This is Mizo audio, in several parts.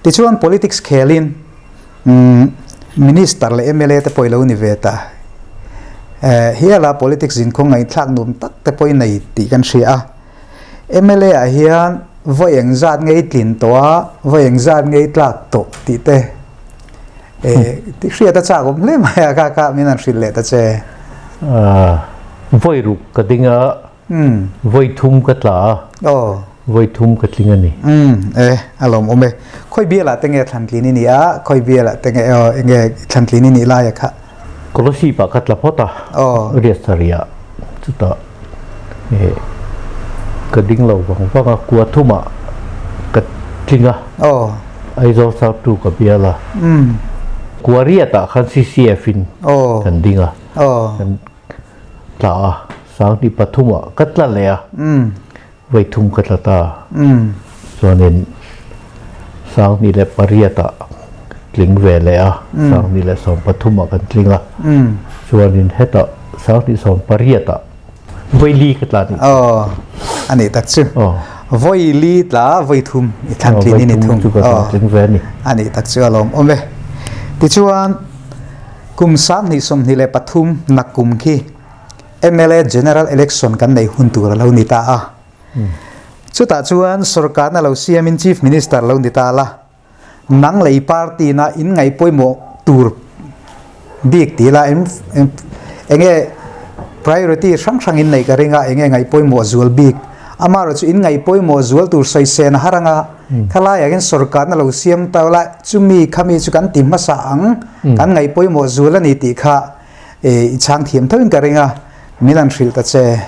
Tichuan politics khelin Minister leh mla te pawh i lo ni ve ta. Hiala politics zinkhawng ngaihthlak nuam tak te pawh i nei tih kan hria a. Mla ah hian vawi eng zat nge i tlin tawh a, vawi eng zat nge i tlak tawh tih te hriat a chak awm hle mai a, kha kha min han hrilh leh ta che. Vawi ruk ka ding a, Vawi thum ka tla a, vawi thum ka tling a ni. E, a lawm awm e. Khawi bialah te nge thlan tlin i nih a, khawi bialah te nge enge thlan tlin i nih lai a kha? Kolosip ah ka tla phawt a, riat sarih ah chutah ka ding lo vang vang a, kua thum ah ka tling a, Aizawl South 2 ka bial a, kua riat ah khan CCF in kan ding a, kan Tla a, sanghnih pathumah ka tla leh a, vawi thum ka tla ta. Chuanin sanghnih leh pariatah tling ve leh a, sanghnih leh sawm pathumah kan tling a. Chuanin hetah sanghnih sawm pariatah vawi li ka tla nih. Aw, a nih tak chu. Vawi li tla vawi thum i thlan tlin i ni thung. Chu ka thlan tling ve a ni. A nih tak chu a lawm awm e. Tichuan. Kum 2023 nak kum khi MLA General Election kan nei hun tur a lo ni ta a. Chutah chuan sorkarna lo siamin Chief Minister lo ni ta la, nang lei party na in ngaih pawimawh tur bik ti la enge priority hrang hrang in nei ka ring a, enge ngaih pawimawh zual bik. Amaherawhchu in ngaih pawimawh zual tur sawi sen a har anga Khalaiah hian sorkarna lo siam ta ula, chumi khami chu kan ti hmasa ang, kan ngaih pawimawh zual a ni tih kha i chhang thiam tho in ka ring a, min han hrilh ta che.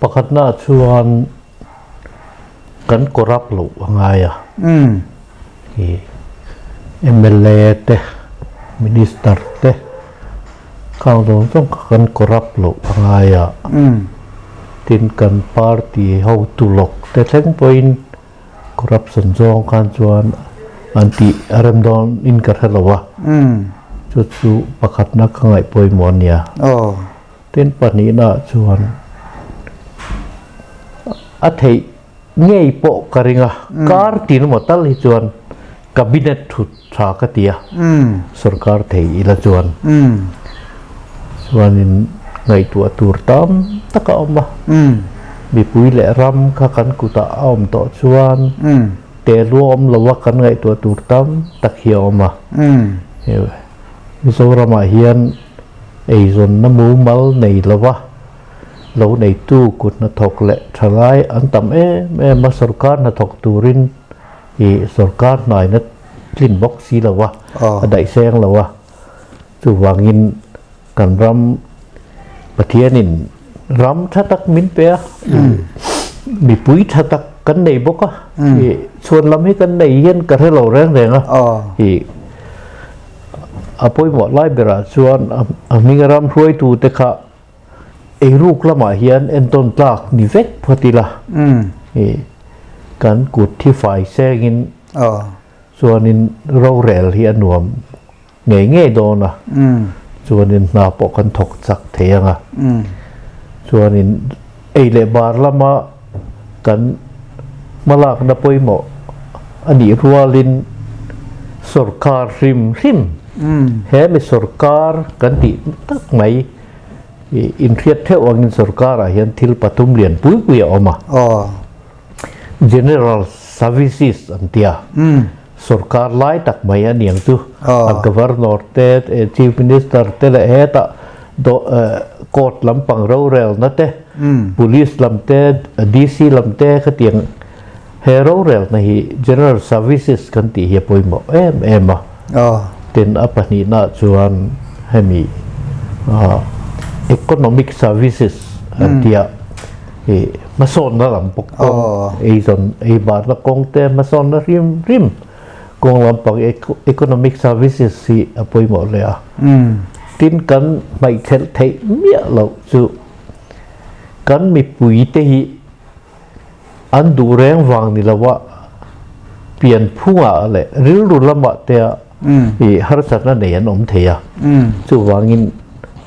Pakhatna chuan kan corrupt loh a ngai a, i mla te, minister te khang zawng zawng kha kan corrupt loh a ngai a, tin kan party hotu lawk te thleng pawhin Corruption zawng khan chuan an tih a rem dawn in ka hre lo a, chu chu pakhatna ka ngaih pawimawh a nia. Tin pahnihna ah chuan a theih ngei pawh ka ring a, kar tin emaw tal hi chuan cabinet thut tha ka ti a, sorkar thei ila chuan chuanin ngaihtuah tur tam tak a awm a, mipui leh ram kha kan kutah a awm tawh chuan tehlu a awm lo a kan ngaihtuah tur tam tak hi a awm a, Mizoramah hian eizawnna mumal nei lo va, lo neitu kut hnathawk leh thalai an tam em em a, sorkar hnathawk turin I sorkar hnaina tlin bawk si lo a, a daih seng lo a. Chuvangin kan ram Pathianin ram tha tak min pe a, mipui tha tak kan nei bawk a. I chhuan lam hi kan nei hian ka hre lo reng reng a. I a pawimawh lai berah chuan a hminga ram hruaitute kha Eiruk lamah hian entawn tlak ni vek phawt ila, i kan kut thi fai sengin chuanin rorel hi a nuam ngei ngei dawn a, chuanin hna pawh kan thawk chak thei ang a, chuanin ei leh bar lama kan hmalakna pawimawh a nih rualin sorkar hrim hrim he mi sorkar kan tih tak mai inhriat theuh angin sorkarah hian thil pathum lian pui pui a awm a. General Services an ti a, sorkar lai tak mai a niang chu a Governor te, Chief Minister te leh hetah court lampang rorelna te, Police lam te, DC lam te khatiang he rorelna hi General Services kan tih hi a pawimawh em em a. Tin a pahnihna chuan hemi Economic Services an tia i hmasawnna lam bawk kawng eizawn ei barna kawng te hmasawnna hrim hrim kawng lampang Economic Services hi a pawimawh hle a. Tin kan hmaihkhelh theih miah loh chu kan mipui te hi an duh reng vang ni lo a, pianphungah leh rilru lamah te a i harsatna nei an awm thei a. Chuvangin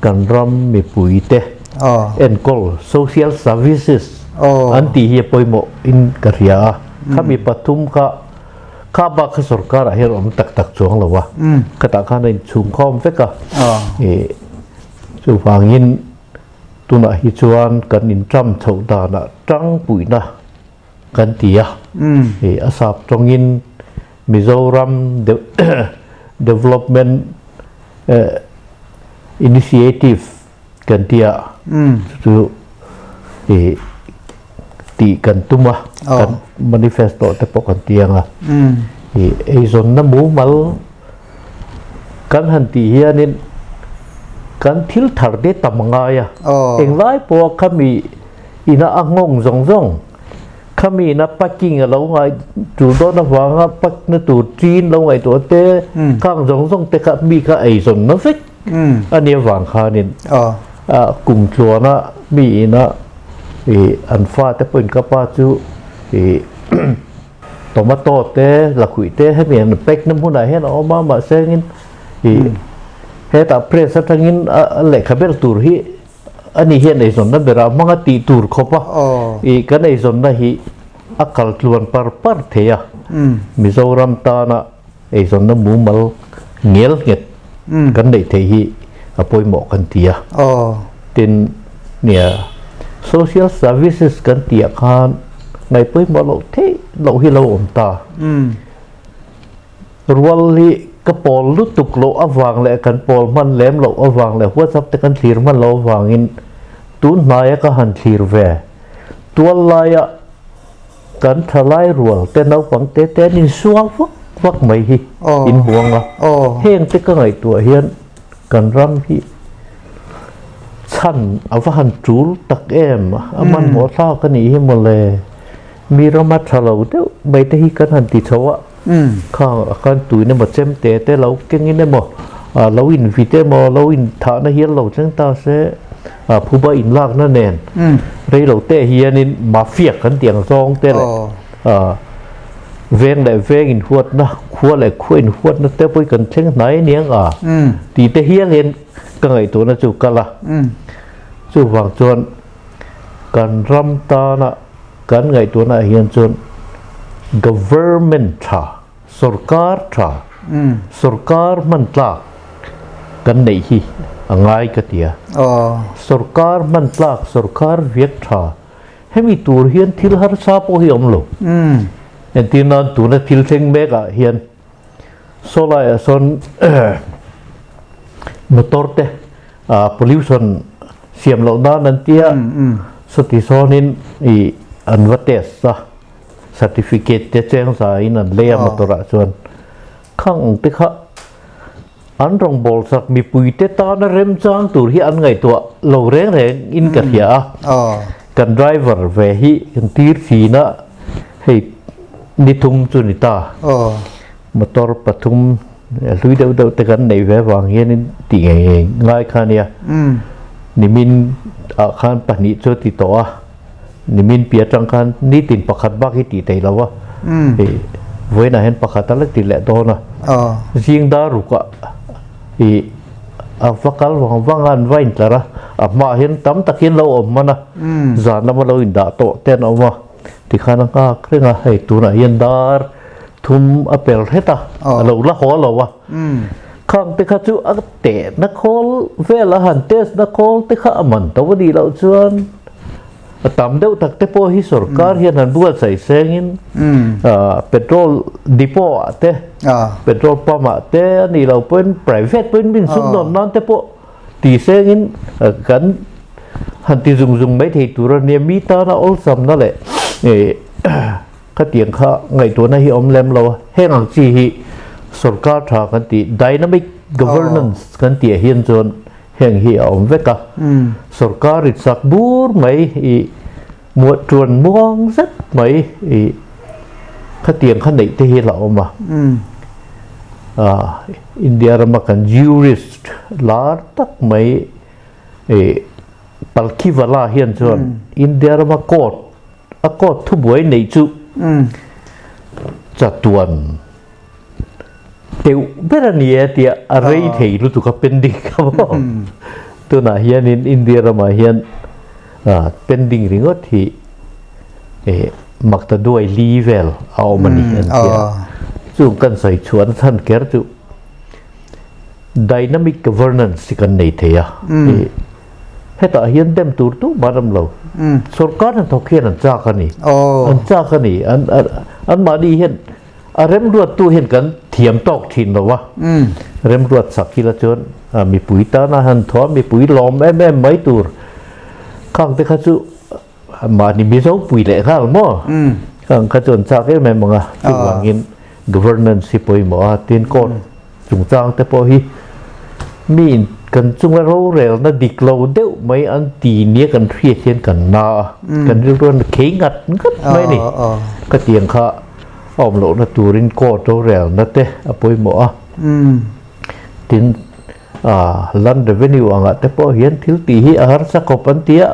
kan ram mipui te enkawl social services an tih hi a pawimawh in ka hria a. Khami pathum kha. Kha bak kha sorkar ah hian awm tak tak chuang lo a, khatah khan a inchhung khawm vek a. Chuvangin tunah hi chuan kan inṭam chhoh danah tangpuina kan ti a, a sap tawngin Mizoram Development Initiative kan ti a, chu chu tih kan tum a, kan manifesto te pawh kan ti ang a, eizawnna mumal kan han tih hianin kan thil thar te tam a ngai a, englai pawha khami ina a nghawng zawng zawng khami ina packing a lo ngai tur dawn avanga pack na tur chin lo ngaihtuah te khang zawng zawng te kha mi kha eizawnna vek a nia vang khanin kum tluana mi ina ih an fate pawhin ka pa chu ih tomato te lakhuih te hemi an pack na hmunah hian a awm a mahse engin ih hetah press atangin a lehkha ber tur hi ani hian eizawnna berah hmanga tih tur khawp a ih kan eizawnna hi a kal tluan par par thei a Mizoram tana Eizawnna mumal ngel nghet kan neih theih hi a pawimawh kan ti a. Tin, nia, social services kan tih ah khan ngaih pawimawh loh theih loh hi lo awm ta. Rual hi ka pawl lutuk loh avang leh kan pawl hman lem loh avang leh WhatsApp te kan thlir hman loh avangin tun hnaia ka han thlir ve tual laia Kan thalai rual te naupang te te an insual vak vak mai hi in hmu ang a, heng te ka ngaihtuah hian kan ram hi chhan a va han tul tak em, a hmanhmawh thlak a nih hi mawle, mi rama tha lo deuh mai te hi kan han ti chho a, khang a khan tuin emaw chem te te lo kengin emaw lo invit emaw lo inthahna hian lo thleng ta se. Phuba inlakna nen reilo te hianin mafia kan tih ang zawng te leh veng leh veng inhuatna, khua leh khua inhuatna te pawh hi kan thleng hnai aniang a tih te hial hian ka ngaihtuahna chu kal a. Chuvang chuan kan ram tana kan ngaihtuahna ah hian chuan government tha, sorkar tha, sorkar hman tlak kan neih hi a ngai ka ti a. Sorkar hman tlak, sorkar viak tha, hemi tur hian thil harsa pawh hi a awm lo. Entir nan tuna thil thleng mek ah hian saw laiah sawn motor te pollution siam loh nan an ti a, sawti sawnin ih an va test a, certificate te cheng za in an lei a motor ah chuan khang ang te kha an rawngbâwl sak mipuite tana remchang tur hi an ngaihtuah lo reng reng in ka hria a, kan driver ve hi kan tir thin a, hei ni thum chu ni ta, motor pathum hlui deuh deuh te kan neih ve vang hianin tih ngei ngei ngai kha nia, nimin ah khan pahnih chu a ti tawh a. Nimin pi atang khan nitin pakhat bak hi tih theih lo a, hei vawiinah hian pakhat a la ti leh dawn a, zing dar rukah ih a va kal vang vang a an va intlar a, a hmaah hian tam takin lo awm hman a, zan lama lo indah tawh te an awm a, tikhan a nghak reng a, hei tunah hian dar thum a pel hret a, a lo la haw lo a. Khang te kha chu a tehna khawl vel a han test na khawl te kha a man to a nih loh chuan a tam deuh tak te pawh hi sorkar hian han buatsaih sengin petrol depot ah te petrol pump ah te a nih loh pawhin private pawhin min sum dawn nan te pawh ti sengin kan han ti zung zung mai thei tur a nia mi tana awlsamna leh Khatiang kha ngaihtuahna hi awm lem lo a, heng ang chi hi sorkar tha kan tih dynamic governance kan tih ah hian chuan heng hi a awm vek a, sorkar in sak bur mai i muah tuan muang zet mai i khatiang kha neih te hi la awm a, India rama kan jurist lar tak mai i Palkhivala hian chuan India rama court A court thubuai neih chu chatuan teuh ber a ni e tia a rei thei lutuk a pending kha maw. Tunah hianin India ramah hian pending ringawt hi makta duai li vel a awm a ni an ti a. Chung kan sawi chhuahna chhan ker chu dynamic governance hi kan nei thei a. Hetah hian dem tur tu mah an awm lo. Sorkar hnathawk hian an chak a ni. An chak a ni. Anmahni hian a remruattu hian kan thiam tawk thin lo a. Remruat sak hi la chuan mipui tana han thaw a, mipui lawm em em mai tur khang te kha chu mahni Mizo pui leh nghal maw? Khang kha chu an chak em em ang a. Chuvangin governance hi pawimawh a, tin court chungchang te pawh hi mi kan chunga rorelna dik lo deuh mai an ti nia kan hriat hian kan na a, kan rilru an khei ngat ngat mai a ni. Ka tiang kha a awm lohna turin court rorelna te a pawimawh a, tin land revenue angah te pawh hian thil tih hi a harsa khawp an ti a,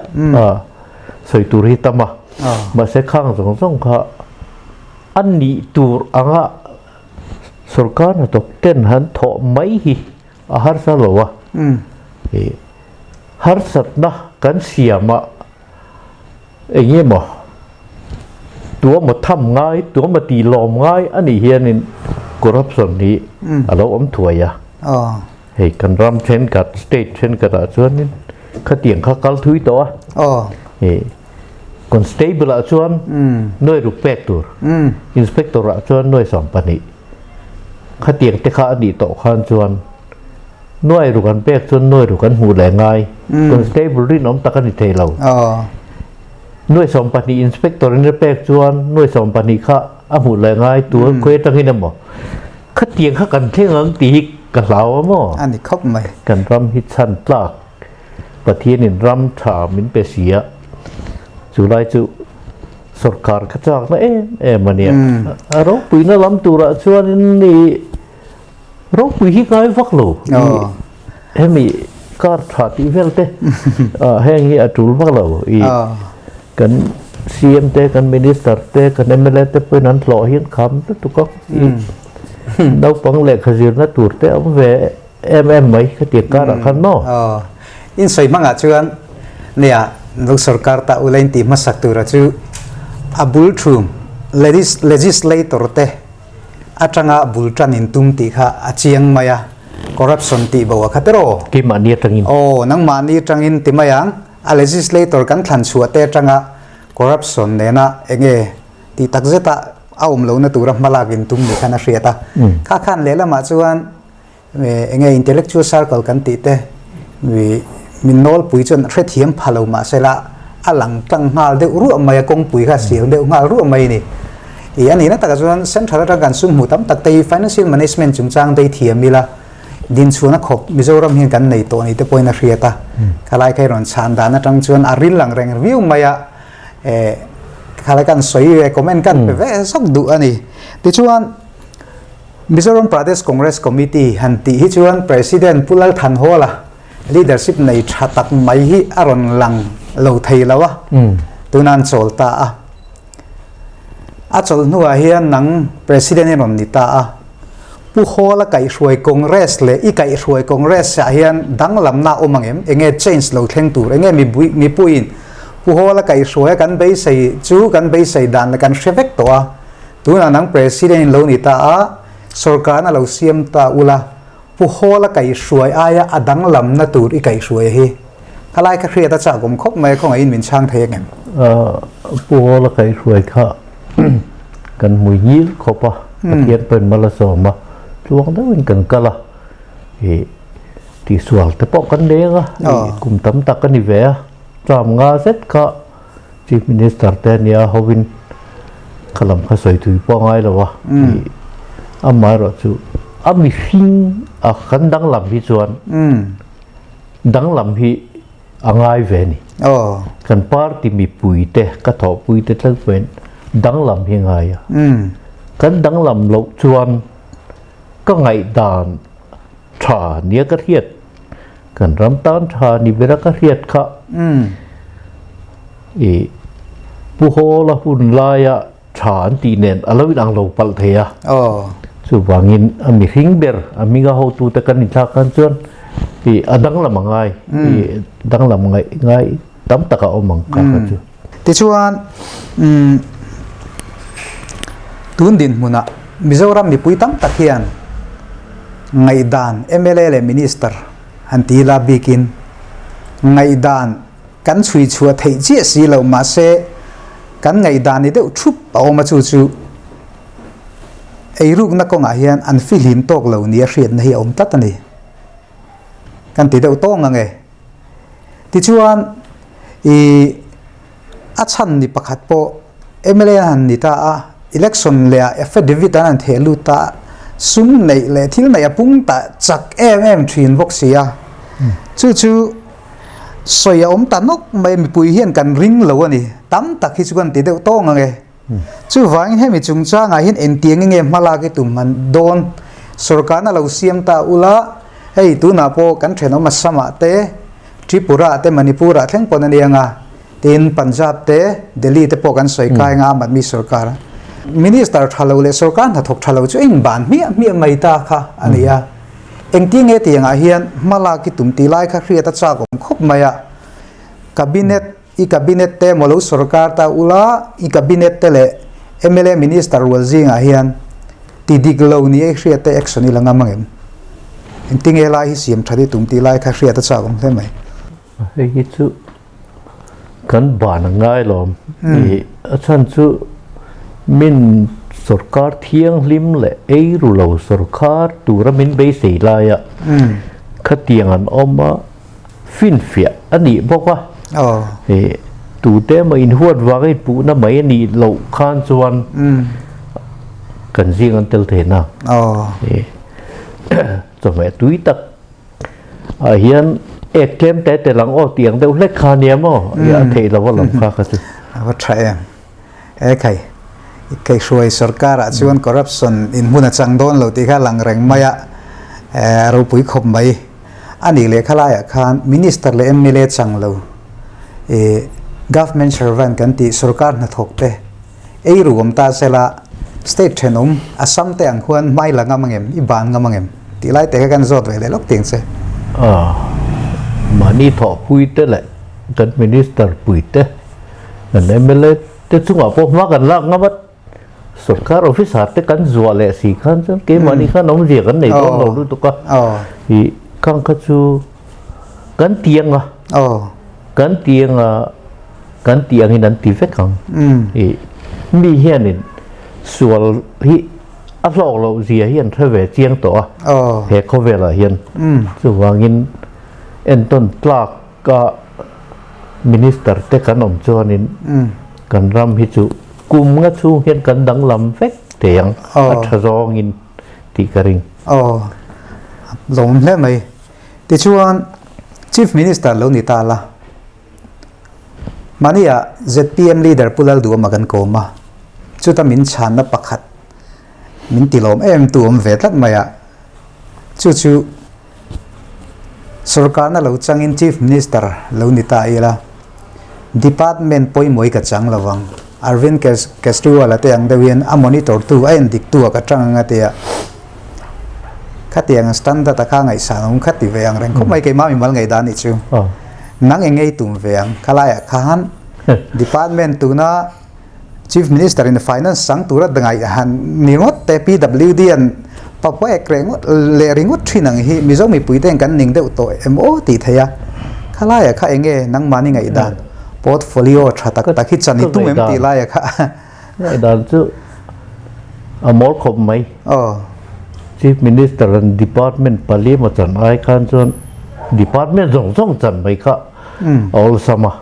sawi tur hi tam a, mahse khang zawng zawng kha A nih tur anga sorkar hnathawk ten han thawh mai hi a harsa lo a, harsatna kan siamah eng emaw tuamaw tham ngai, tuamaw tih lawm ngai a nih hianin corruption hi a lo awm thuai a. Hei kan ram thenkhat, state thenkhatah chuanin khatiang kha kal thui tawh a. Constable ah chuan nuai ruk pek tur, Inspector ah chuan nuai 12. Khatiang te kha a nih tawh khan chuan nuai ruk an pek chuan nuai ruk an hmuh leh ngai. Constable rinawm tak a ni thei lo. Nuai 12 Inspector in a pek chuan nuai 12 kha a hmuh leh ngai tur khawi atangin emaw khatiang kha kan thleng ang tih hi ka hlau a maw? A ni khawp mai. Kan ram hi chhan tlak. Pathianin ram tha min pe si a, chu lai chu sorkar kha chakna em em a nia. A ropuina lam turah chuanin i ropui hi ngai vak lo. Hemi kar tha tih vel te heng hi a tul vak lo. I kan CM te, kan Minister te, kan mla te pawhin an hlawh hian kham lutuk a. Naupang lehkha zirna tur te a awm ve. Em em mai ka ti karah khan maw? Aw, in sawi hmangah chuan nia lo sorkar ta ula in tih hmasak tura chu a bul thum legislator te atanga bul tan in tum tih kha a chiang mai a, corruption tih bo a kha teraw? Keimahni atangin. Aw, nangmahni atangin ti mai ang, a legislator kan thlan chhuah te atanga corruption nena enge tih takzeta a awm lohna tura hmalak in tum ni khan a hriat a, kha khan lehlamah chuan Enge intellectual circle kan tih te min nawlpui chuan hrethiam pha lo mahsela a lang tlang nghal deuh ruah mai a, kawngpui kha a sial deuh nghal ruah mai a ni. Ih a nihna takah chuan central atang kan sum hmuh tam tak te hi financial management chungchang te hi thiam ila dinchhuahna khawp Mizoram hian kan nei tawh ni te pawhin a hriat a. Khalai kha i rawn chhan dan atang chuan a ril ang reng viau mai a, khalai kan sawi ve comment kan pe ve zawk duh a ni. Tichuan. Mizoram Pradesh Congress Committee han tih hi chuan President Pu Lal Thanhawla leadership nei tha tak mai hi a rawn lang lo thei lo a, tuna an chawl ta a. A chawlh hnuah hian nang President i rawn ni ta a. Pu Hawla kaihhruai Congress leh i kaihhruai Congress ah hian danglamna a awm ang em? Enge change lo thleng tur? Enge mipuiin Pu Hawla kaihhruaia kan beisei chu kan beisei dan leh kan hre vek tawh a. Tunah nang President in lo ni ta a, sorkarna lo siam ta ula, Pu Hawla kaihhruai aia a danglamna tur i kaihhruai hi. Khalai ka hriat a chak awm khawp mai a, khawngaihin min chhang thei angem? Pu Hawla kaihhruai kha kan hmui ngil khawp a, Pathian pawhin mal a sawm a, tluang deuhin kan kal a, ih tihsual te pawh kan nei ang a, ih kum tam tak a ni ve a, term nga zet kha Chief Minister te a nia hovin kha lam kha sawi thui pawh a ngai lo a, amaherawh chu a mihring a kan danglam hi chuan danglam hi a ngai ve a ni. Kan party mipui te ka thawhpui te thleng pawhin danglam hi a ngai a, kan danglam loh chuan ka ngaihdan tha nia ka hriat. Kan ram tan tha ni ber a ka hriat kha. I Pu Hawla hun laia tha an tih nen a lo inang lo palh thei a. Chuvangin a mihring ber a hminga hotute kan inthlak khan chuan i a danglam a ngai. I danglam ngaih ngai tam tak a awm ang kha kha chu. Tichuan tun dinhmunah. Mizoram mipui tam tak hian ngaihdan mla leh Minister han ti ila bikin ngaihdan kan chhui chhuah theih chiah si loh mahse kan ngaihdan ni deuh thup a awm a chu chu eirukna kawngah hian an fihlim tawk lo nia hriatna hi a awm tlat a ni. Kan ti deuh tawng ang e. Tichuan ih a chhan ni pakhat pawh mla an han ni ta a, election leh ah affidavit an han theh lut ta a, sum neih leh thil neih a pung ta chak em em thin bawk si a. Chu chu sawi a awm ta nawk mai mipui hian kan ring lo a ni. Tam tak hi chu kan ti deuh tawng ang e. Chuvangin hemi chungchangah hian engtiang nge hmalak i tum han dawn sorkarna lo siam ta ula, hei tunah pawh kan thenawm Assam-ah te, Tripura-ah te, Manipur-ah thleng pawn a nia nga, tin Punjab te, Delhi te pawh kan sawi kai nga Aam Aadmi sorkar. Minister tha lo leh sorkar hnathawk tha lo chu eng ban hmiah hmiah mai ta kha a ni a. Engtiang nge tiangah hian hmalak i tum tih lai kha hriat a chak awm khawp mai a. Cabinet I cabinet te maw lo sorkar ta ula, i cabinet te leh mla minister rual zingah hian ti dik lo ni a i hriat te action i la ngam ang em? Engtinge lai hi siam that i tum tih lai kha hriat a chak awm hle mai. Hei hi chu kan ban a ngai lawm. I a chhan chu min sorkar thianghlim leh ei ru lo sorkar tura min beisei laia khatiang an awm a, finfiah a nih bawk a. Ih tute emaw inhuat vanga inpuhna mai a nih loh khan chuan kan zing an tel thei na. Ih chawhmeh tui tak ah hian ek tlem te tel ang aw tih ang deuh hlek kha nia maw ih a theih lo a lam kha kha chu. A va tha em. E khai kaihhruai sorkar ah chuan corruption in hmun a chang dawn lo tih kha lang reng mai a ropui khawp mai. A nih leh khalaiah khan Minister leh mla chang lo ih Government servant kan tih sorkar hnathawk te ei ru awm ta sela state thenawm Assam te ang khuan hmai la ngam angem i ban ngam angem tih lai te kha kan zawt ve leh lawk ting che. A, mahni thawhpui te leh kan Minister pui te kan mla te chungah pawh hma kan lak ngam a. Sorkar officer te kan zuah leh si khan chuan keimahni khan awmzia kan nei dawn lo lutuk a. Ih khang kha chu kan ti ang a, kan ti ang a, kan tih angin an ti vek ang. Ih mi hianin sual hi a hlawk loh zia hi an hre ve chiang tawh a he khawvelah hian. Chuvangin entawn tlak a minister te kan awm chuanin kan ram hi chu kum nga chhung hian kan danglam vek thei ang a tha zawngin tih ka ring. Aw lawm hle mai. Tichuan Chief Minister lo ni ta la. Mahnia zpm leader Pu Lalduama kan kawm a, chuta min chhanna pakhat min ti lawm em tu awm ve tlat mai a, chu chu Sorkarna lo changin Chief Minister lo ni ta ila, Department pawimawih ka chang lo vang. Arvind Kejriwal a te ang deuhin a monitor tu, a endik tu ah ka tang ang a ti a. Khatiang standard a kha ngaihsan awm kha ti ve ang reng khawp mai keimah mimal ngaihdan nih chu. Nang eng ngei tum ve ang khalaiah khan Department tuna Chief Minister in Finance chang tura ngaih han ni ngawt te PWD an papua ek reh ngawt leh ringawt thin ang hi Mizo mipui ten kan ning deuh tawh em aw tih theih a. Khalaia kha eng nge nangmahni ngaihdan portfolio tha tak tak hi chan i tum em tih laia kha. Ngaihdan chu a mawl khawp mai. Chief Minister an department pali emaw chan ai khan chuan department zawng zawng chan mai kha a awlsam a.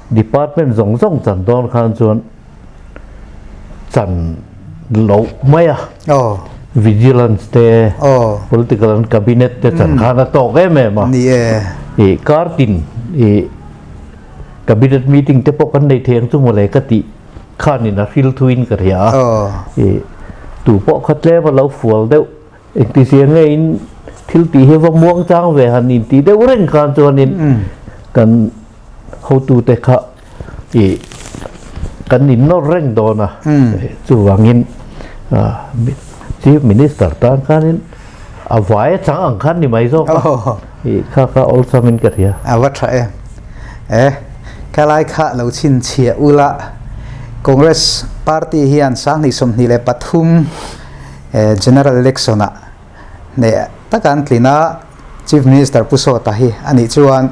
Department zawng zawng chan dawn khan chuan chan loh mai a. Vigilance te, political and cabinet te chan khan a tawk em em a. Ih kar tin ih cabinet meeting te pawh kan nei thei ang chu mawle ka tih khanin a hril thuin ka hria a. Ih tu pawh kha tlem a lo fual deuh Engtizia nge in thil tih hi va muang chang ve han in tih deuh reng khan chuanin kan hotute kha ih kan in nawr reng dawn a, chuvangin Chief Minister tan khanin a vai a chang ang khan ni mai zawk a, ih kha kha awlsam in ka hria. A va tha em. E, khalai kha lo chhinchhiah ula Congress. Party hian 2023 General Election ah hneh taka an tlin a, Chief Minister Pu Sawta hi a nih chuan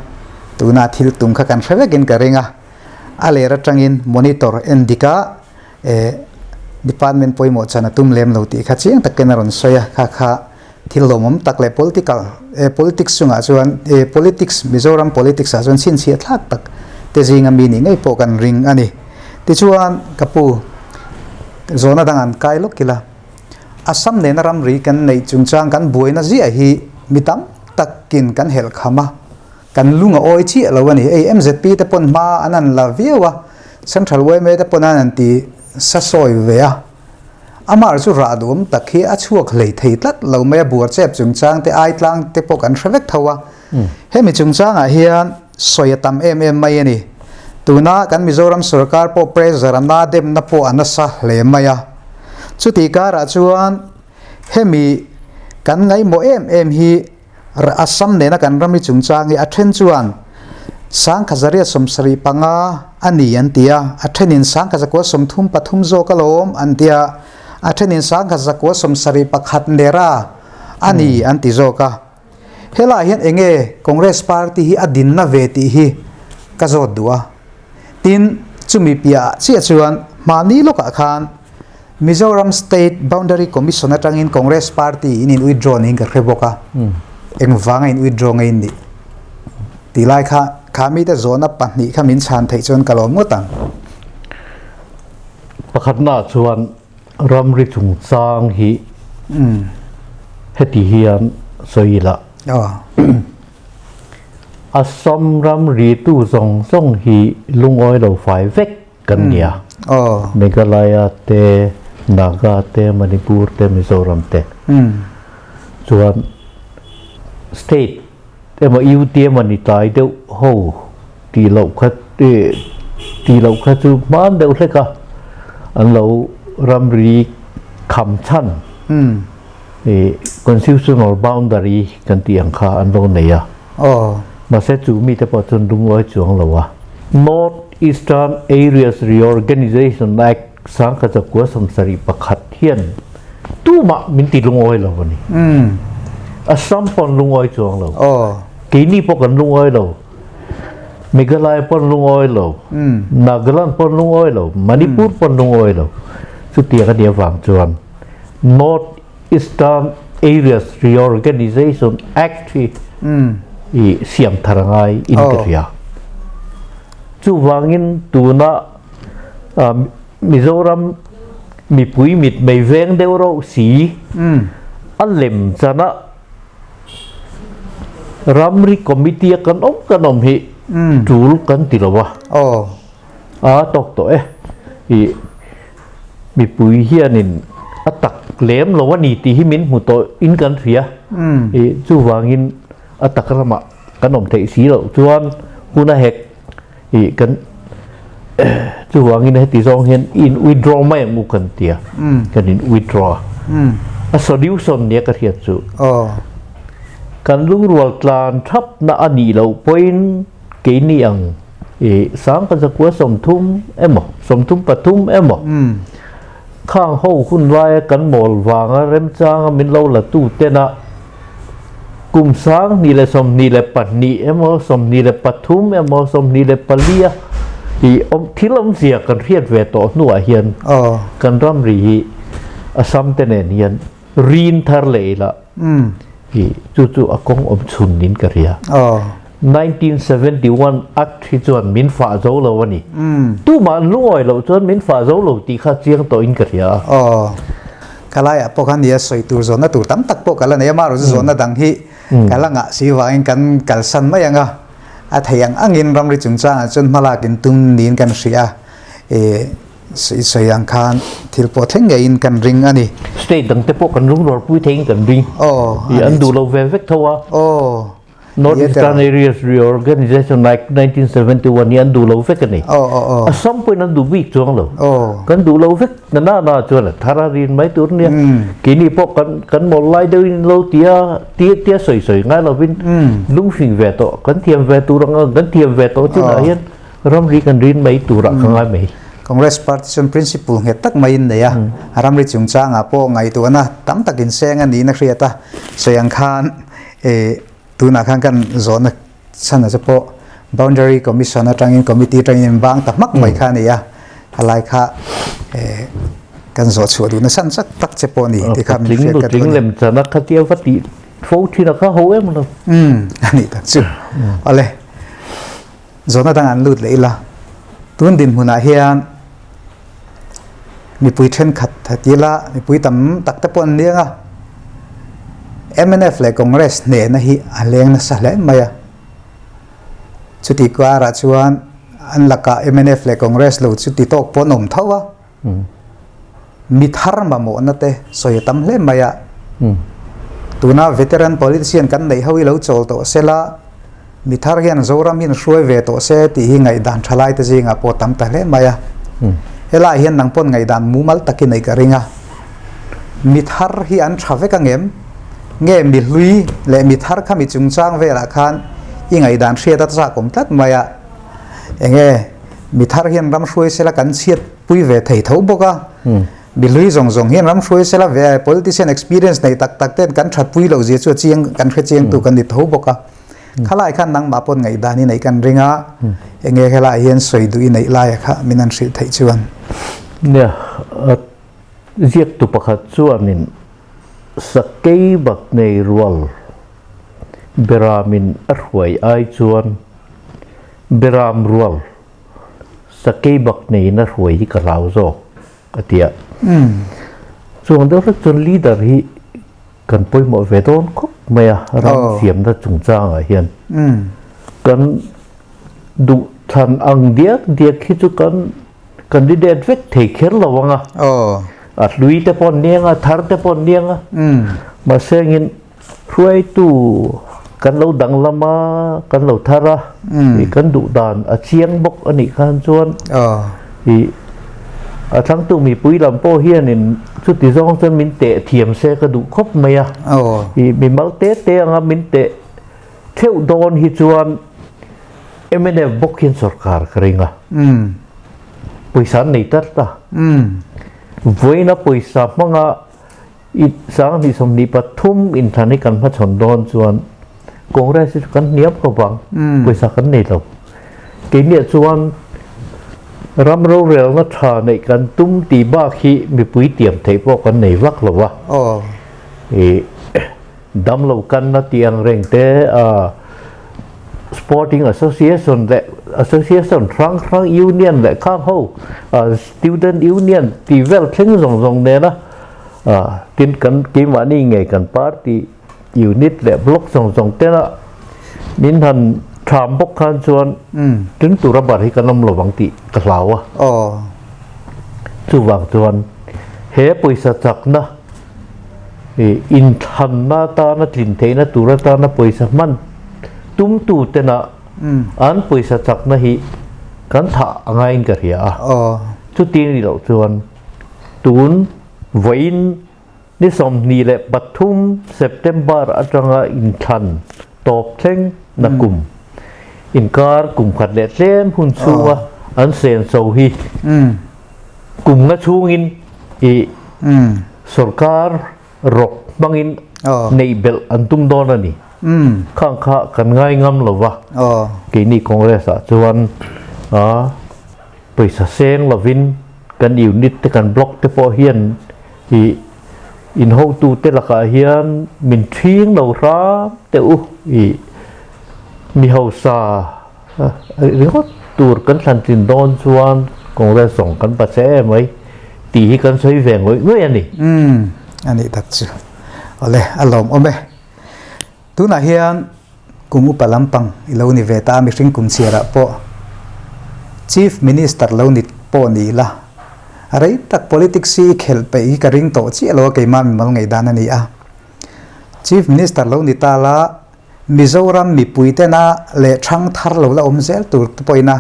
tuna thil tum kha kan hre vekin ka ring a, a ler atangin monitor en dik a department pawimawh chan a tum lem lo tih kha chiang takin a rawn sawi a, kha kha thil lawmawm tak leh political politics chungah chuan politics Mizoram politics ah chuan chhinchhiah thlak tak te zinga mi nih ngei pawh kan ring a ni. Tichuan ka pu zawhna dang an kai lawk ila Assam nena ramri kan neih chungchang kan buaina ziah hi mi tam takin kan helh kham a, kan lung a awi chiah lo a ni. Hei MZP te pawn hma an han la viau a, Central yma te pawn an han ti sa sawi ve a. Amah chu rah duhawm tak hi a chhuak hlei thei tlat lo mai a, buar chep chungchang te ai tlang te pawh kan hre vek tho a. Hemi chungchangah hian sawi a tam em em mai a ni. Tuna kan Mizoram sorkar pawh pressure a na demna pawh a nasa hle mai a. Chuti karah chuan hemi kan ngaihmawh em em hi Assam nena kan ramri chungchang hi a then chuan 1875 a ni an ti a, a thenin 1933 zawk alawm an ti a, a thenin 1971 nera a ni an ti zawk a. Helaiah hian eng nge Congress Party hi a dinna ve tih hi ka zawt duh a. Tin, chumi piahah chiah chuan hmahni lawkah khan Mizoram State Boundary Commission atangin Congress Party in in withdraw niin ka hre bawk a, engvanga in withdraw nge in nih tih lai kha kha mite zawhna pahnih kha min chhan theih chuan ka lawm ngawt ang. Pakhatnaah chuan ramri chungchang hi heti hian sawi ila. Assam ramritu zawng zawng hi lungawi lo fai vek kan nia. Meghalaya te, Naga te, Manipur te, Mizoram te. Chuan state emaw UT emaw ni tlai deuh ho tih loh kha tih loh kha chu hman deuh hlek a, an lo ramri kham chhan constitutional boundary kan tih ang kha an lo nei a. Mahse chu mite pawh chuan lungawi chuang lo a. North Eastern Areas Reorganisation Act 1971 hian tumah min ti lungawi lo a ni. Assam pawn lungawi chuang lo. Keini pawh kan lungawi lo. Meghalaya pawn lungawi lo. Nagaland pawn lungawi lo. Manipur pawn lungawi lo. Chutiang a nih avang chuan North Eastern Areas Reorganisation Act hi i siam thar a ngai in ka hria. Chuvangin tuna Mizoram mipui mitmei veng deuh rauh si a lem chana ramri committee a kan awm kan awm hi tul kan ti lo a. A tawk tawh e. I mipui hianin a tak lem lo a ni tih hi min hmu tawh in kan hria. I chuvangin a tak ramah kan awm theih si loh chuan hun a hek i kan chuvangin heti zawng hian in withdraw mai ang u kan tia. Kan in withdraw a. A solution nia ka hriat chu. Kan lungrual tlan thapna a nih loh pawhin keini ang I 1930 emaw, 33 emaw, khang ho hun laia kan mawl vanga remchanga min lo la tu tena kum 2022 emaw, 23 emaw, 24 a i awm thil awmzia kan hriat ve tawh hnuah hian kan ramri hi Assam te nen hian rin thar leh ila i chu chu a kawng awm chhun in ka hria. 1971 Act hi chuan min fah zo lo a ni. Tumah an lungawi loh chuan min fah zo lo tih kha chiang tawh in ka hria a. Aw, ka laiah pawh khan nia sawi tur zawnna tur tam tak pawh ka la nei a, amaherawhchu zawnna dang hi ka la ngah si vangin kan kalsan mai ang a, a thei ang angin ramri chungchangah chuan hmalak in tum niin kan hria a, i I sawi ang khan thil pawh thleng ngeiin kan ring a ni. State dang te pawh kan lungrawrpui theiin kan ring. Aw. I an duh lo ve vek tho a. Aw. North Eastern Areas Reorganisation Act 1971 hi an duh lo vek a ni. Aw aw aw. Assam pawhin an duh bik chuang lo. Aw. Kan duh lo vek na na na chuan a thar a rin mai tur nia. Keini pawh kan kan mawl lai deuhin lo tia tia tia sawi sawi ngai lovin lungfing ve tawh kan thiam ve tur anga kan thiam ve tawh chinah hian ramri kan rin mai turah ka ngai mai. Congress Party chuan principle nghet tak maiin nei a, ramri chungchangah pawh ngaihtuahna tam tak inseng a niin a hriat a, sawi ang khan tunah khan kan zawhna chhan a chu pawh Boundary Commission atangin Committee atangin in bang ta hmak mai kha a ni a, khalai kha kan zawh chhuah duhna san chak tak che pawh a ni tih kha min hriat ka duh a ni. Patling lem chana khatia va tih fo thin a kha ho em lo. Umm a nih tak chu. Awle. Zawhna dang an lut leh ila, tun dinhmunah hian mipui thenkhat ha ti ila, mipui tam tak te pawh an leng a, mnf leh Congress hnehna hi a leng nasa hle mai a, chuti karah chuan an lakah mnf leh Congress lo chuti tawk pawh an awm tho a, Mi thar mamawhna te sawi a tam hle mai a. Tuna veteran politician kan neih ho hi lo chawl tawh se la, mi thar hian Zoram hian hruai ve tawh se tih hi ngaihdan tha lai te zingah pawh tam ta hle mai a. Helaiah hian nang pawn ngaihdan mumal tak i neih ka ring a. Mi thar hi an tha vek angem? Nge mi hlui leh mi thar kha mi chungchang velah khan i ngaihdan hriat a chak awm tlat mai a. Enge mi thar hian ram hruai sela kan chhiat pui ve thei tho bawk a, mi hlui zawng zawng hian ram hruai sela ve politician experience nei tak tak ten kan that pui loh zia chu a chiang kan hre chiang tu kan ni tho bawk a. Khalai khan nangmah pawn ngaihdan i neih kan ring a, enge helai hian sawi duh i neih laia kha min an hrilh theih chuan. Nia, ziaktu pakhat chuanin sakei bak nei rual Beramin a hruai ai chuan Beram rual sakei bak neiin a hruai hi ka hlau zawk a ti a. Chuang deuh hlek chuan leader hi kan pawimawh ve dawn khawp mai a, ram siamna chungchangah hian kan duh thlan ang diak diak hi chu kan candidate vek thei kher lo ang a, a hlui te pawh an niang a, thar te pawh an niang a, mahse engin Hruaitu kan lo danglam a, kan lo thar a, ih kan duh dan a chiang bawk a nih khan chuan ih a thlangtu mipui lam pawh hianin chuti zawng chuan min teh thiam se ka duh khawp mai a, ih mimal te te anga min teh theuh dawn hi chuan mnf bawk hian sorkar ka ring a, pawisa an nei tlat a, vawiina pawisa hmanga I 2023 inthlan hi kan hmachhawn dawn chuan Congress hi chu kan hniam khawp ang, pawisa kan nei lo. Keiniah chuan ram rorelna tha neih kan tum tih bak hi mipui tiam theih pawh kan nei vak lo a. I damlo kanna tih ang reng te, Sporting Association leh Association hrang hrang Union leh khang ho Student Union tih vel thleng zawng zawng nena tin kan keimahni ngei kan party unit leh block zawng zawng tena min han tham bawk khan chuan tling tura bar hi kan awm lo vang tih ka hlau a. Chuvang chuan he pawisa chakna Inthlanna atana tlin theihna tur atana pawisa hman tumtu tena an pawisa chakna hi kan thah a ngaiin ka hria a. Chuti ni loh chuan tun vawiin ni 23 September atanga inthlan tawp thleng na kum inkar kum khat leh tlem hun chhunga an senso hi kum nga chhungin i Sorkar rawk hmangin neih belh an tum dawn a ni. Khang kha kan ngai ngam lo va. Keini Congress ah chuan pawisa seng lovin kan unit te kan block te pawh hian i in hotu te lakah hian min ṭhing lo hram teh u i mi hausa Ringawt tur kan thlan tlin dawn chuan Congress zawng kan pache em mai tih hi kan sawi ve ngawih ngawih a ni. Umm a nih tak chu. Awle a lawmawm e. Tunah hian kum upa lampang i lo ni ve ta a mihring kum chhiarah pawh Chief Minister lo ni pawh ni ila rei tak politics hi i khelh peih hi ka ring tawh chiah lo a keimah mimal ngaihdan a ni a. Chief Minister lo ni ta la Mizoram mipui tena leh thang thar lo la awm zel tur te pawhin a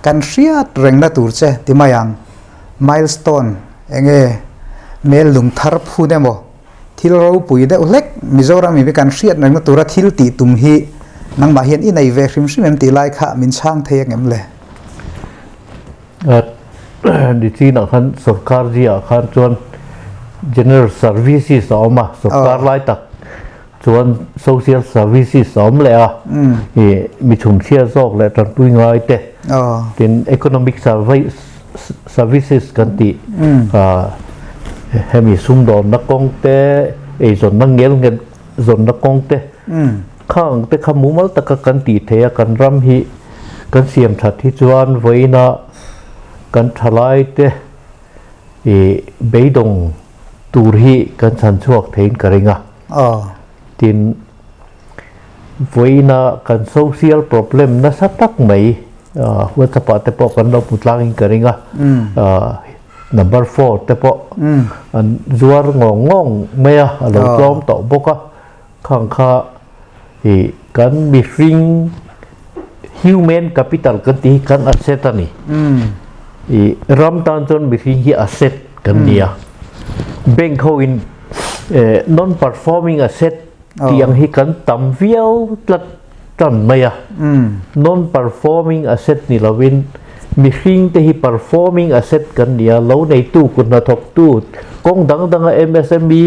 kan hriat rengna tur che ti mai ang. Milestone enge mel lung thar phun emaw thil ropui deuh hlek Mizoram mipui kan hriat rengna tura thil tih tum hi nangmah hian i nei ve hrim hrim em tih lai kha min chhang thei angem le? Nichinah khan sorkar ziah khan chuan General Services a awm a, sorkar lai tak chuan Social Services a awm leh a, ih mi chhumchhia zawk leh tanpui ngai te, tin Economic Services kan tih hemi sumdawnna kawng te, eizawnna ngel nghet zawnna kawng te, khang te kha mumal taka kan tih theih a, kan ram hi kan siam that hi chuan vawiina kan thalai te ih beidawng tur hi kan chhan chhuak theiin ka ring a. Tin, vawiina kan social problem nasa tak mai WhatsApp ah te pawh kan lo hmu tlangin ka ring a, number four te pawh an zuar ngawng ngawng mai a, a lo tlawm tawh bawk a. Khang kha ih kan mihring human capital kan tih hi kan asset a ni. Ih ram tan chuan mihring hi asset kan ni a. Bank ho in non performing asset tih ang hi kan tam viau tlat tan mai a. Non performing asset ni lovin mihring te hi performing asset kan ni a. Lo neitu kut hnathawktu kawng dang danga MSME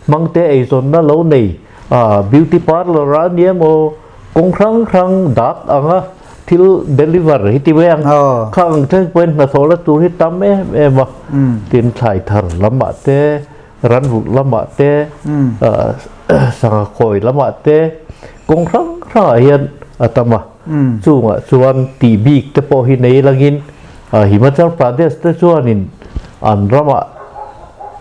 Hmangte eizawnna lo nei a, beauty parlour a nia maw, kawng hrang hrang dak anga thil deliver hi ti mai ang. Kha ang thleng pawhin hnathawh la tur hi tam em em a, tin thlai thar lamah te, ran rulh lamah te, sangha khawi lamah te, kawng hrang hrangah hian a tam a. Chungah chuan tih bik te pawh hi nei langin Himachal Pradesh te chuanin an ramah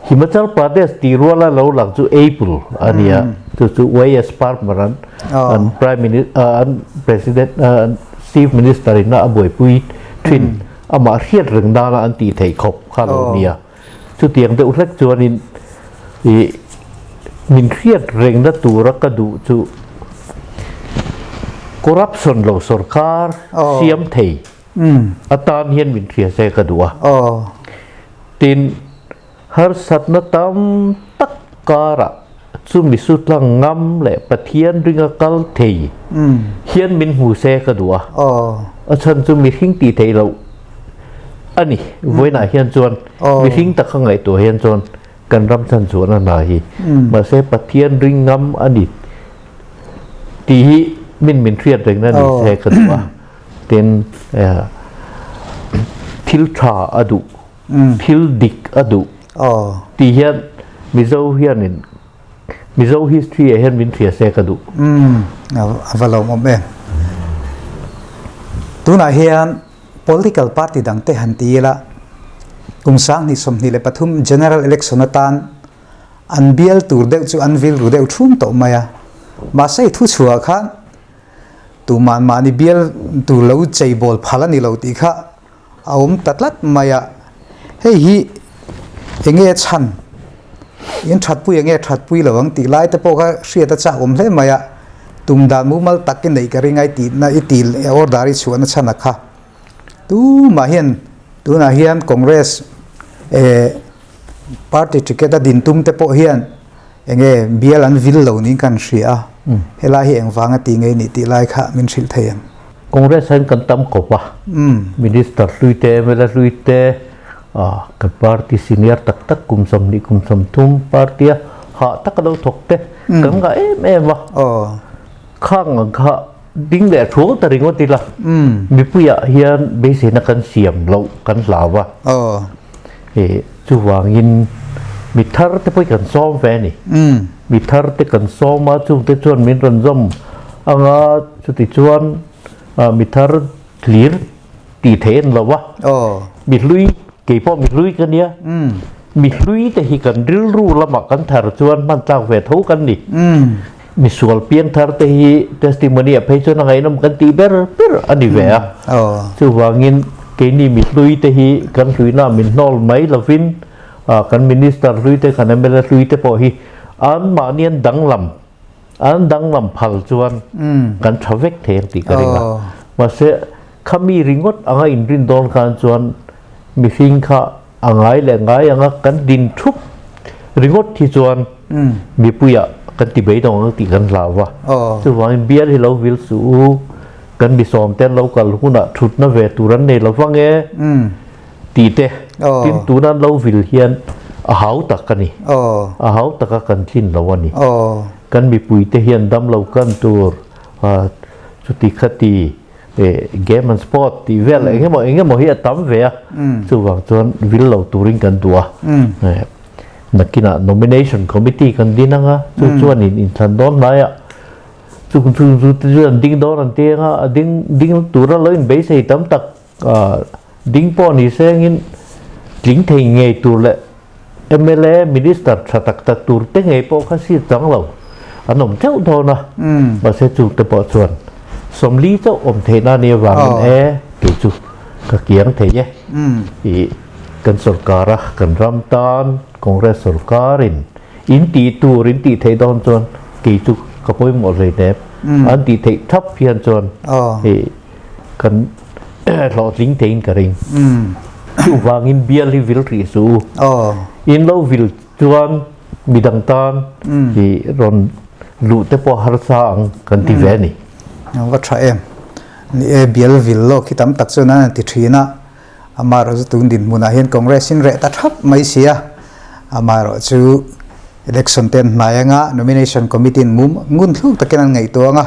Himachal Pradesh tih ruala lo lang chu Apple a ni a, chu chu YS Parmar an an Prime Minister an President an Chief Minister in a buaipui thin amah hriat reng nana an tih theih khawp kha lo ni a. Chutiang deuh hlek chuanin ih min hriat rengna tura ka duh chu corruption lo sorkar siam thei Atan hian min hria se ka duh a. Tin, harsatna tam tak karah chu mi sutlang ngam leh Pathian ringa kal thei hian min hmu se ka duh a. A chhan chu mihring tih theih loh a ni. Vawiinah hian chuan mihring taka ngaihtuah hian chuan kan ram chhan chuan a hna hi. Mahse Pathian ring ngam a ni tih hi min min hriat rengna ni se ka duh a. Tin, thil tha a duh, thil dik a duh tih hian Mizo hianin Mizo history ah hian min hria se ka duh. A va lawmawm em. Tunah hian political party dangte han ti ila, kum 2023 general election atan an bial tur deuh chu an vil ru deuh thum tawh mai a. Mahse i thuchhuah khan Tuman mahni bial tur lo cheibawl phal a ni lo tih kha a awm ta tlat mai a. Hei hi enge chhan? In thatpui enge thatpui lo ang tih lai te pawh kha hriat a chak awm hle mai a. Tum dan mumal tak i neih ka ring a i tihna i tih order i chhuahna chhan a kha. Tumah hian tunah hian Congress eh party ticket a din tum te pawh hian Enge bial an vil lo niin kan hria a, helai hi engvanga ti ngei nih tih lai kha min hrilh thei ang. Congress hian kan tam khawp a, Minister hlui te, mla hlui te, kan party senior tak tak kum 20 kum 30 party a hah taka lo thawk te kan ngah em em a, khang ang kha ding leh thuang ta ringawt ila mipuiah hian beiseina kan siam loh kan hlau a. Chuvangin mi thar te pawh hi kan sawm ve a ni. Mi thar te kan sawm a, chungte chuan min rawn zawm ang a, chuti chuan mi thar hlir tih theih a ni lo va. Mi hlui, kei pawh mi hlui ka nia, mi hlui te hi kan rilru lamah kan thar chuan hman tlak ve tho kan ni. Mi sual piang thar te hi testimony ah phei chuan a ngaihnawm kan tih ber ber a ni ve a. Chuvangin keini mi hlui te hi kan hluina min hnawl mai lovin kan minister hlui te kan mla hlui te pawh hi an mahni an danglam an danglam phal chuan kan tha vek thei ang tih ka ring a. Mahse khami ringawt anga inrin dawn khan chuan mihring kha a ngai leh ngai anga kan din thup ringawt hi chuan mipuiah kan ti beidawng ang tih kan hlau va. Chuvangin bial hi lo vil suh u, kan mi sawm ten lo kal hunah thutna ve tur an nei lo vang e. Tih te. Tin, tuna lo vil hian a hau tak a ni. A hau taka kan tlin lo a ni. Kan mipuite hian damlo kan tur chuti khati game and sport tih vel eng emaw eng emaw hi a tam ve a. Chuvang chuan vil lo turin kan duh a. Nakinah nomination committee kan din ang a, chu chuanin inthlan dawn hnaiah chu chu chu an ding dawn an ti ang a, a ding ding tura lo inbeisei tam tak Ding pawh ni sengin tling thei ngei tur leh mla minister tha tak tak tur te ngei pawh kha seat chang lo an awm teuh dawn a, mahse chu te pawh chuan 40 chauh awm theihna a nih avangin e kei chu ka kiang thei e i kan sorkar a kan ram tan Congress sorkarin in tih tur in tih theih dawn chuan kei chu ka pawimawh hleinem an tih theih thap hian chuan i kan hlawhtling theiin ka ring. Chuvangin bial hi vil hrih suh u. In lo vil chuan midang tan i rawn luh te pawh harsa ang kan ti ve a ni. Va tha em. Ni e, bial vil lawk hi tam tak chuan an ti thin a. Amaherawhchu tun dinhmunah hian Congress in reh ta thap mai si a. Amaherawhchu election te an hnai anga nomination committee in mum ngun thluk takin an ngaihtuah anga.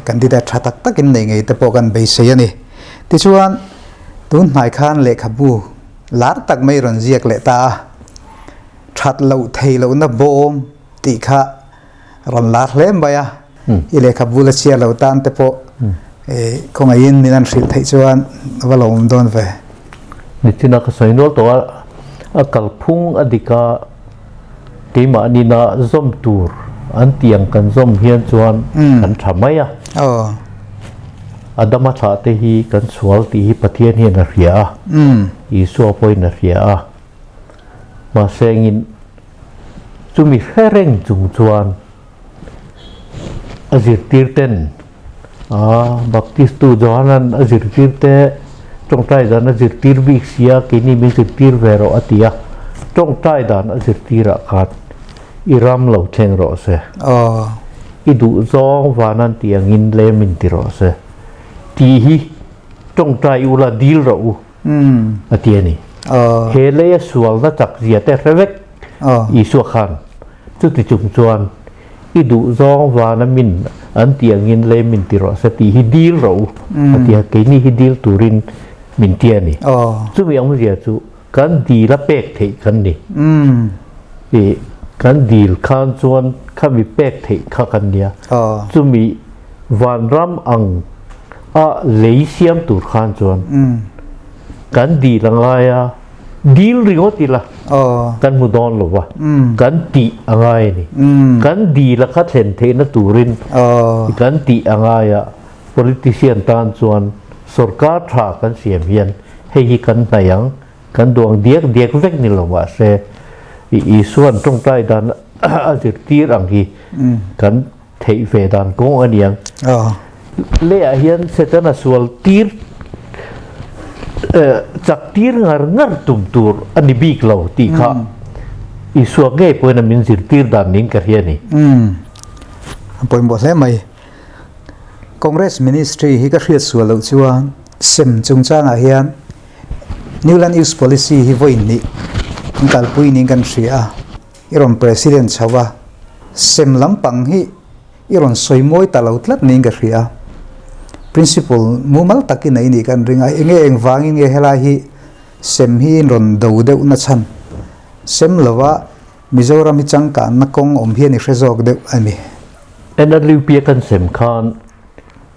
Candidate tha tak takin nei ngei te pawh kan beisei a ni. Tichuan, tun hnai khan lehkhabu lar tak mai rawn ziak leh ta a, that loh thei lohna bawm tih kha rawn lar hle mai a. I lehkhabu la chhiar lo tan te pawh khawngaihin min an hrilh theih chuan a va lawmawm dawn ve. Nichina ka sawi nual tawh a, a kalphung a dik a. Keimahni-na zawm tur an tih ang kan zawm hian chuan kan tha mai a. Adama thlah te hi kan sual tih hi Pathian hian a hria a, Isua pawhin a hria a. Mahse engin chumi hre reng chung chuan a zirtir ten a Baptistu Johanan a zirtir te tawngtai dan a zirtir bik sia keini min zirtir ve rawh a ti a, tawngtai dan a zirtir ah khan i ram lo thleng rawh se, i duh zawng van an tih angin lem in ti rawh se tih hi tawngtai ula dil rawh u a ti a ni. He leia sualna chak zia te hre vek Isua khan chuti chung chuan i duh zawng vana min an tih angin lei min ti rawh se tih hi dil rawh u a ti a, keini hi dil turin min ti a ni. Chumi awmzia chu kan dil a pek theih kan ni. I kan dil khan chuan khami pek theih kha kan nia. Chumi vanram ang a lei siam tur khan chuan kan dil a ngai a. Dil ringawt ila kan hmu dawn lo va, kan tih a ngai a ni. Kan dil a kha thlen theihna turin kan tih a ngai a, politician tan chuan sorkar tha kan siam hian hei hi kan hnaih ang, kan duang diak diak vek ni lo mahse Isua'n tawngtai dan a zirtir ang hi kan theih ve dan kawng a niang. Lehah hian Setana sual tir chak tir ngar ngar tum tur a ni bik lo tih kha Isua ngei pawhin a min zirtir dan niin ka hria a ni. A pawimawh hle mai. Congress Ministry hi ka hriat sual loh chuan sem chungchangah hian New Land Use Policy hi vawi hnih an kalpui niin kan hria a. I rawn President chho a, sem lampang hi i rawn sawi mawi ta lo tlat niin ka hria. Principle mumal tak i nei nih kan ring a, enge engvangin nge helai hi sem hi in rawn do deuh na chhan? Sem lova Mizoram hi changkanna kawng awm hian i hre zawk deuh a ni. NLUP a kan sem khan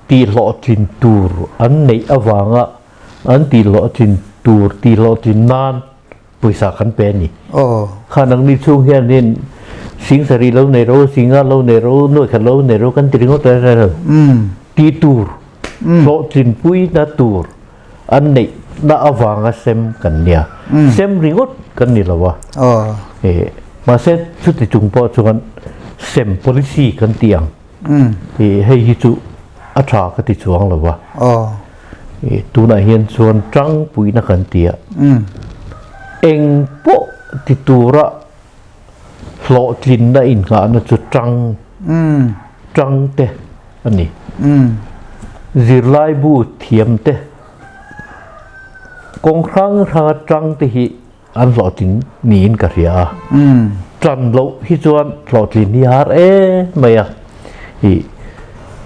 tihhlawhtlin tur an neih avanga an tihhlawhtlin tur tihhlawhtlin nan Pawisa kan pe a ni. Kha nangni chhung hianin sing sarih lo nei ro, singa lo nei ro, nuai khat lo nei ro kan ti ringawt reng reng lo. Tih tur, hlawhtlinpuina tur an neihna avanga sem kan nia. Sem ringawt kan ni lo a. Mahse chuti chung pawh chuan sem policy kan ti ang. Hei hi chu a tha ka ti chuang lo va. Tunah hian chuan tangpuina kan ti a. Eng pawh ti tura hlawhtlinna innghahna chu tang tang te a ni. Zirlaibu thiam te. Kawng hrang hranga tang te hi an hlawhtling niin ka hria a. Tan loh hi chuan hlawhtlin hi a har em mai a. Ih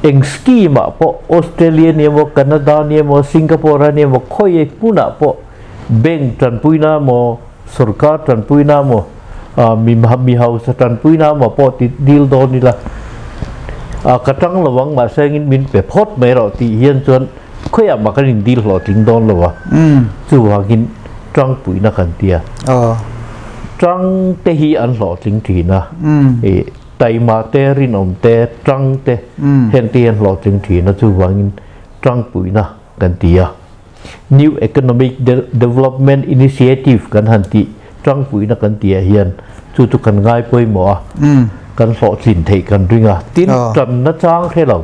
eng scheme ah pawh Australia ni emaw Canada ni emaw Singapore a ni emaw khawi hmunah pawh bank tanpuina emaw sorkar tanpuina emaw mi mi hausa tanpuina emaw pawh ti dil dawn ila a ka tang lo ang mahse engin min pe phawt mai rawh tih hian chuan Khawiah mah kan indil hlawhtling dawn lo a, chuvangin tangpuina kan ti a. Tang te hi an hlawhtling thin a, ih taima te, rinawm te, tang te heng te hi an hlawhtling thin a, chuvangin tangpuina kan ti a. New Economic Development Initiative kan han tih tangpuina kan tih ah hian chu chu kan ngai pawimawh a, kan hlawhtlin theih kan ring a. Tin, tanna chang hre lo.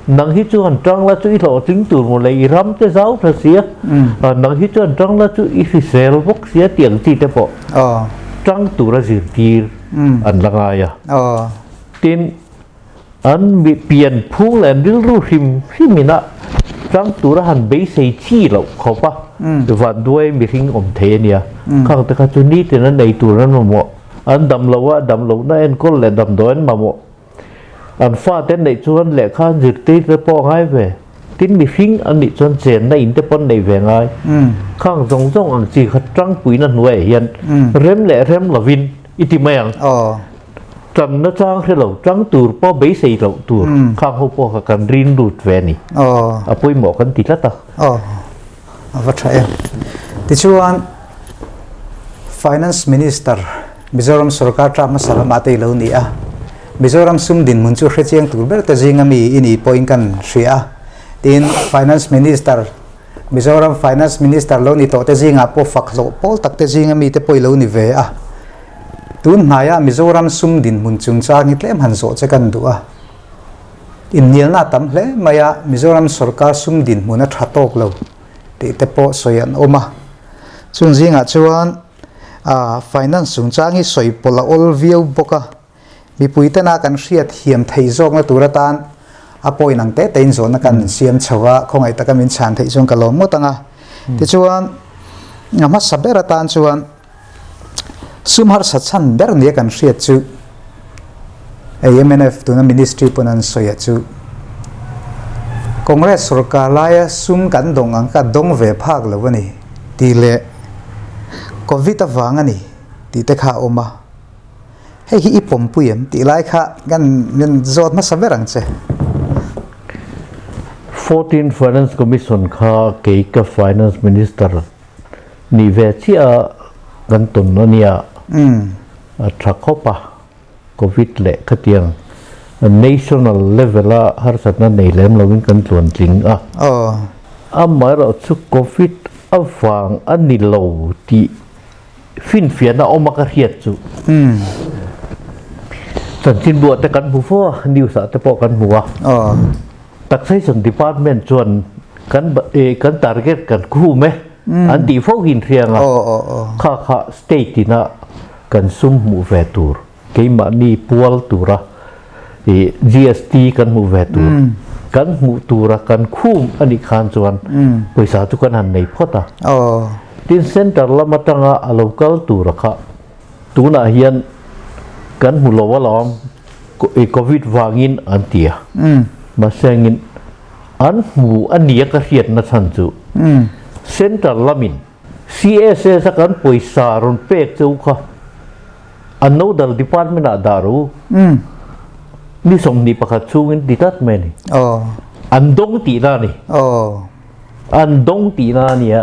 Nang hi chu han tang la chu i hlawhtling tur maw le, i ram te zau tha sia, nang hi chu han tang la chu i hrisel bawk sia tih ang chi te pawh tang tura zirtir an la ngai a. Tin, an mi pian phung leh an rilru hrim hrim ina tang tura han beisei chi loh khawp a, vanduai mihring awm thei a nia. Khang te kha chu nitin an ei tur an mamawh, an dam lo a, dam lohna enkawl leh damdawi an mamawh. An fate neih chuan lehkha an zirtir te pawh a ngai ve. Tin mihring an nih chuan chenna in te pawh an nei ve ngai. Khang zawng zawng ang chi kha tangpuina hnuaiah hian rem leh rem lovin i ti mai ang. Tan nachang hre lo, tang tur pawh beisei loh tur khang ho pawh kha kan rin lut ve a ni. A pawimawh kan ti tlat a. A va tha em. Tichuan Finance Minister Mizoram sorkar tap hmasa lamah te i lo ni a. Mizoram sum dinhmun chu hrechiang tur ber te zinga mi i ni pawhin kan hria a. Tin, Finance Minister Mizoram Finance Minister lo ni tawh te zingah pawh fak hlawh pawl tak te zinga mi te pawh i lo ni ve a. Tun hnaiah Mizoram sum dinhmun chungchang hi tlem han zawh che kan duh a. Innialna a tam hle mai a, Mizoram sorkar sum dinhmun a tha tawk lo tih te pawh sawi an awm a. Chung zingah chuan finance chungchang hi sawi pawlh a awl viau bawk a, mipui tena kan hriat hiam thei zawkna tur atan a point ang te tein zawhna kan siam chho a, khawngaih taka min chhan theih chuan ka lawm ngawt ang a. Tichuan, a hmasa ber atan chuan Sum harsa chhan ber nia kan hriat chu AMNF tuna ministry pawn an sawi ah chu Congress sorkar laia sum kan dawng ang kha dawng ve phak lo a ni tih leh Covid avang a ni tih te kha a awm a, hei hi i pawmpui em tih lai kha kan zawt hmasa ber ang che. 14 Finance Commission kha kei ka Finance Minister Ni ve chiah a kan tawn a nia, a tha khawp a, Covid leh khatiang national level a harsatna nei lem loin kan tluan tling a. Amaherawh chu Covid avang a ni lo tih finfiahna awm a ka hriat chu. Chanchinbuah te kan hmu fo a, news ah te pawh kan hmu a. Taxation Department chuan kan kan target kan khum e an tih fo hin hriang a, kha kha state ina kan sum hmuh ve tur keimahni pual tura ih GST kan hmuh ve tur kan hmuh tura kan khum a nih khan chuan pawisa chu kan han nei phawt a. Tin center lam atanga a lo kal tura kha tunah hian kan hmu lo alawm. Covid vangin an ti a, mahsengin an hmu a nia ka hriatna chhan chu Centre lamin CSS a kan pawisa rawn pek cheu kha a nodal department ah dah ro ni 21 chhungin ti tlat mai a ni. An dawng tihna a ni. An dawng tihna a nia.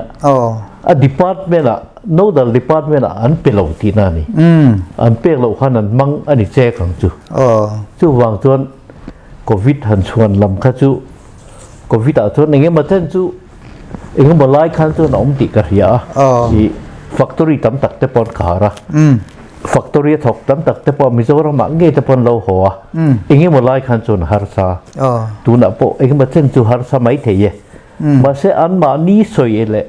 A department ah, nodal department ah an pe lo tihna a ni. An pek loh khan an hmang a ni chek ang chu. Chuvang chuan Covid han chhuan lam kha chu Covid ah chuan eng emaw chen chu eng emaw lai khan chuan a awm tih ka hria a. Ih factory tam tak te pawh an khar a. Factory a thawk tam tak te pawh Mizoram ah ngei te pawh an lo haw a. Eng emaw lai khan chuan a harsa. Tunah pawh eng emaw chen chu harsa mai thei e. Mahse anmahni sawi leh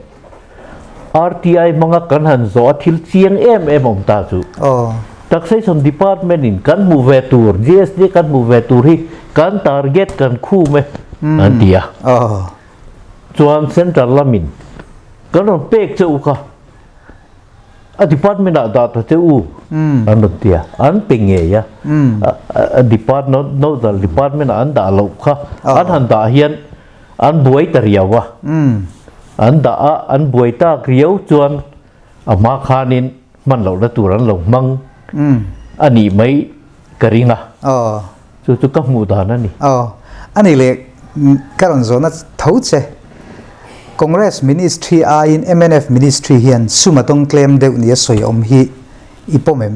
RTI hmanga kan han zawh a thil chiang em em awm ta chu. Taxation Department in kan hmuh ve tur, GST kan hmuh ve tur hi kan target kan khum e an ti a. Chuan Central lamin. Kan rawn pek che u kha a department ah dah ta che u an rawn ti a, an pe ngei a, a department nodal department ah an dah loh kha an han dah hian an buai ta riau a, an dah a an buai tak riau chuan a hma khanin hman lohna tur an lo hmang a nih mai ka ring a, chu chu ka hmuh dan a ni. Aw, a ni leh ka rawn zawhna tho che. Congress Ministry aiin mnf Ministry hian sum a tawng tlem deuh nia sawi awm hi i pawm em?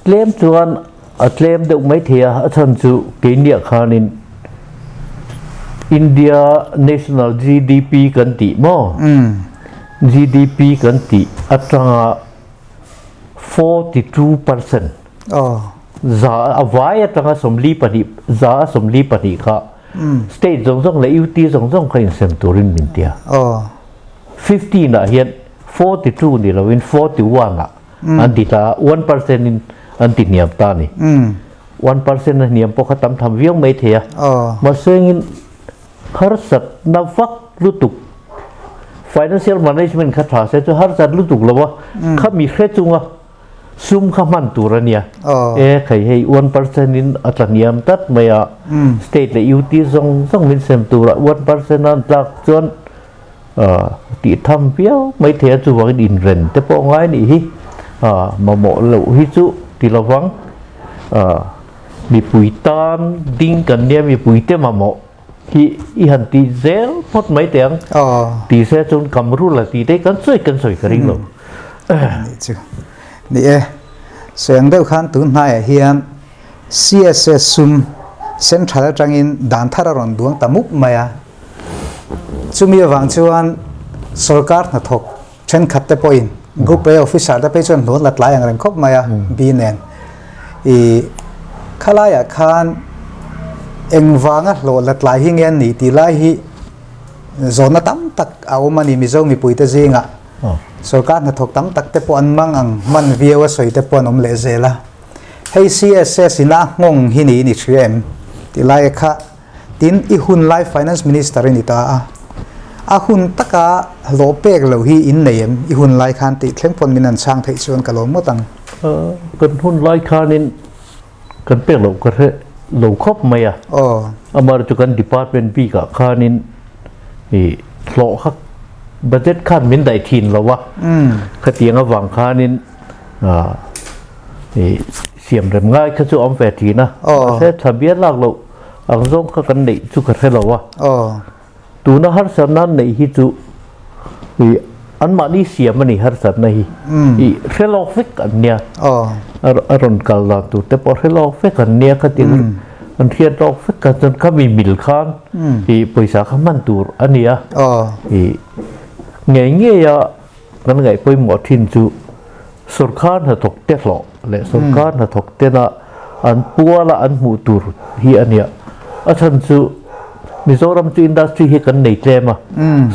Tlem chuan a tlem deuh mai thei a, a chhan chu keiniah khanin India National GDP kan tih maw? GDP kan tih atanga 42% za a vai atanga 42 za a 42 kha state zawng zawng leh UT zawng zawng kha insem turin min ti a. 15 ah hian 42 ni loin 41 ah an ti ta a, 1% in an ti hniam ta a ni. 1% a hniam pawh kha tam tham viau mai thei a. Mahsengin harsatna vak lutuk financial management kha tha se chu harsat lutuk lo a, kha mi hre chunga sum kha hman tur a nia. E khai hei 1% in a tla hniam tlat mai a, state leh UT zawng zawng min sem tura 1% an tlak chuan tih tham viau mai thei a, chuvangin inren te pawh ngai nih hi mamawh loh hi chu ti lovang. Mipui tan ding kan nia mipui te mamawh hi i han ti zel phawt mai teh ang ti se chuan kam rul a ti te kan sawi kan sawi ka ring lo. Nih chu ni e, sawi ang deuh khan tun hnaiah hian CSS sum central atangin dan thar a rawn duang ta mup mai a, chumi avang chuan sorkar hnathawk thenkhat te pawhin Group A officer te phei chuan hnuan la tlai ang reng khawp mai a, B nen. I khalaiah khan engvanga hlawh la tlai hi nge an nih tih lai hi zawnna tam tak a awm a ni Mizo mipuite zingah. Sorkar hnathawk tam tak te pawh an mang ang hman viau a sawi te pawh an awm leh zel a. Hei CSS in a nghawng hi niin i hria em tih lai kha Tin, i hun lai Finance Minister i ni ta a, a hun taka hlawh pek loh hi in nei em? I hun lai khan tih thleng pawn min an chhang theih chuan ka lawm ngawt ang. Kan hun lai khanin kan pek loh ka hre lo khawp mai a. Amaherawhchu chu kan department bikah khanin i hlawh kha budget khan min daih thin lo a, khatiang avang khanin i siam rem ngai kha chu a awm ve thin a, mahse tha bial lak loh Ang zawng kha kan neih chu ka hre lo a. Tuna harsatna an neih hi chu i anmahni siam a ni harsatna hi. I hre lawk vek an nia. A rawn kal dan tur te pawh hre lawk vek an nia khatin an hriat lawk vek a chuan khami mil khan i pawisa kha hman tur a ni a. I ngei ngei a kan ngaih pawimawh thin chu Sorkar hnathawk te hlawh leh sorkar hnathawk tena an puala an hmuh tur hi a nia. A chhan chu Mizoram chu industry hi kan nei tlem a,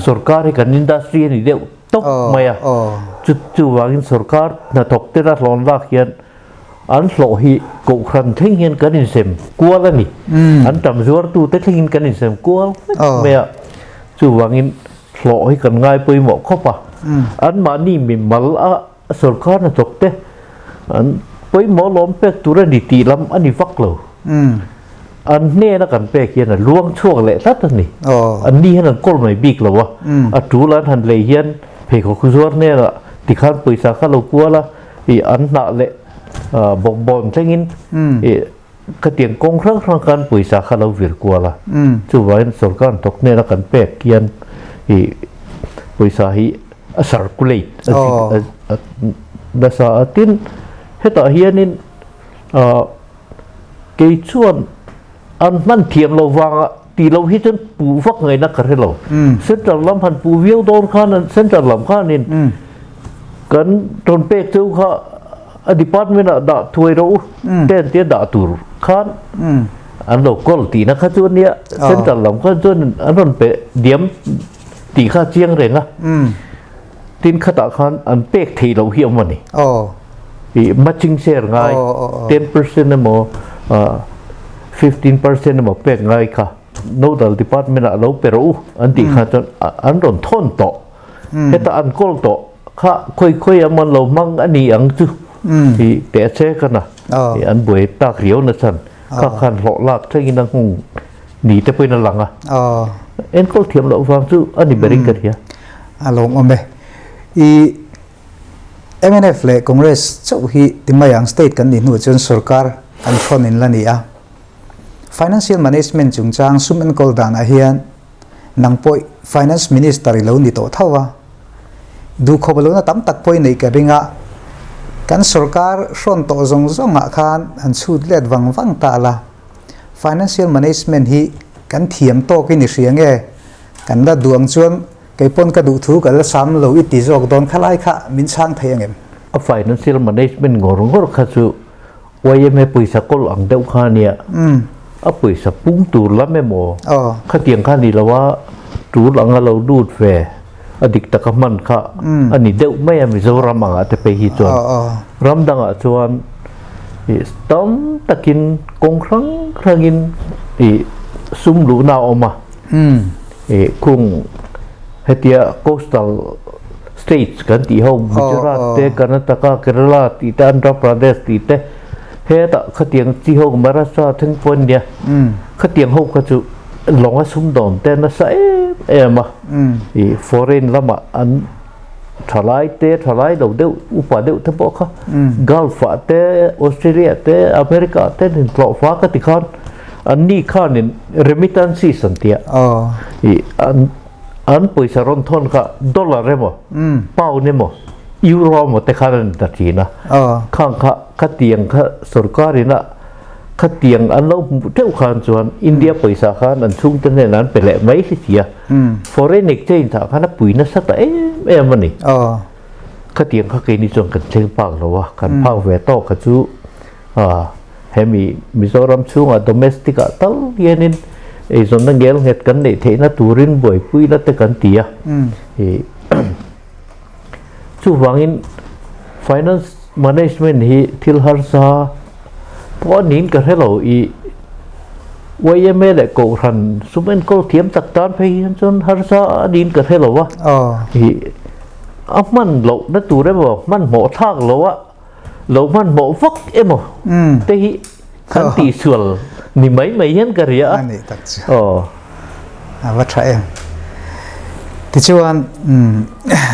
sorkar hi kan industry a ni deuh tawp mai a. Chu chuvangin sorkar hnathawk tena hlawn lak hian an hlawh hi kohhran thleng hian kan insem kual a ni. An tam zuartute thlengin kan insem kual vek mai a. Chuvangin Hlawh hi kan ngai pawimawh khawp a, anmahni mi mal a sorkar hnathawk te an pawimawh lawm pek tur a ni tih lam a ni vak lo. An hnena kan pek hian a luang chhuak leh tlat a ni. An ni hian an kawl mai bik lo a, a tul an han lei hian pheikhawk zuar hnenah tikhan pawisa kha lo kual a, ih an hnah leh bawkbawn thlengin ih Khatiang kawng hrang hrang khan pawisa kha lo vir kual a, chuvangin sorkar hnathawk hnena kan pek hian ih pawisa hi a circulate a nasa a, tin hetah hianin ah kei chuan an hman thiam lo vanga tih loh hi chuan puh vak ngaihna ka hre lo. Central lam han puh viau dawn khan central lam khanin kan rawn pek cheu kha a department ah dah thuai rawh u te an tia dah tur khan an lo call tihna kha chu ania central lam khan chuan an rawn pe diam tih kha chiang reng a tin khatah khan an pek theih loh hi awm a ni ih matching share ngai 10% emaw 15% emaw pek ngai kha nodal department ah lo pe rawh u an tih kha chuan an rawn thawn tawh. Heta an kawl tawh kha khawi khawi a man lo hmang a ni ang chu tih teh a che kan a, an buai tak riau na chhan kha khan hlawh lak thlengin a nghung ni te pawhin a lang a, enkawl thiam loh vang chu a ni berin ka hria. A lawmawm e. I mnf leh Congress chauh hi ti mai ang state kan nih hnuah chuan sorkar an thawn in la ni a. Financial management chungchang sum enkawl danah hian nang pawh Finance Minister i lo ni tawh tho a, duhkhawp lohna tam tak pawh i neih ka ring a, kan sorkar hrawn tawh zawng zawngah khan han chhut let vang vang ta la, Financial Management hi kan thiam tawkin i hria nge? Kan la duh ang chuan kei pawn ka duh thu ka la sam lo i ti zawk dawn kha lai kha min chhang thei angem? A Financial Management ngawr ngawr kha chu YMA pawisa kawl ang deuh kha ania, a pawisa pung tur lam emaw khatiang kha ni lo a, tul anga lo lut ve a dik taka hman kha a ni deuh mai a Mizoram angah te phei hi chuan. Ram dangah chuan tam takin kawng hrang hrangin sum luhna a awm a, kung hetia coastal States kan tih ho Gujarat te, Karnataka, Kerala tih te, Andhra Pradesh tih te hetah khatiang chi ho Maharashtra thleng pawh an nia. Khatiang ho kha chu lawnga sumdawn te nasa em em a. I foreign lamah an thalai te, thalai lo deuh, upa deuh te pawh kha Gulf ah te, Australia te, America ah te an intlawh fa ka ti khan anni khanin remittances an tia. I an An pawisa rawn thawn kha dollar emaw, pound emaw, euro emaw te khan an in ta thin a. Khang kha khatiang kha sorkar ina khatiang an lo hmuh teuh khan chuan India pawisa khan an chhungte hnenah an pe leh mai hli si a. Foreign exchange ah khan a pui nasa ta em em a ni. Khatiang kha keini chuan kan thleng phak lo a, kan phak ve tawk kha chu Hemi Mizoram chhungah domestic ah tal hianin eizawnna ngel nghet kan neih theihna turin buaipui la te kan ti a. Chuvangin finance management hi thil harsa pawh a niin ka hre lo. I YMA leh Kohhran sum enkawl thiam tak tan phei hian chuan harsa a niin ka hre lo a. A hman lohna tur emaw hmanhmawh thlak lo a. Lo hmanhmawh vak emaw te hi kan tihsual ni mai mai hian ka ria a. A nih tak chu. Aw. A va tha em. Tichuan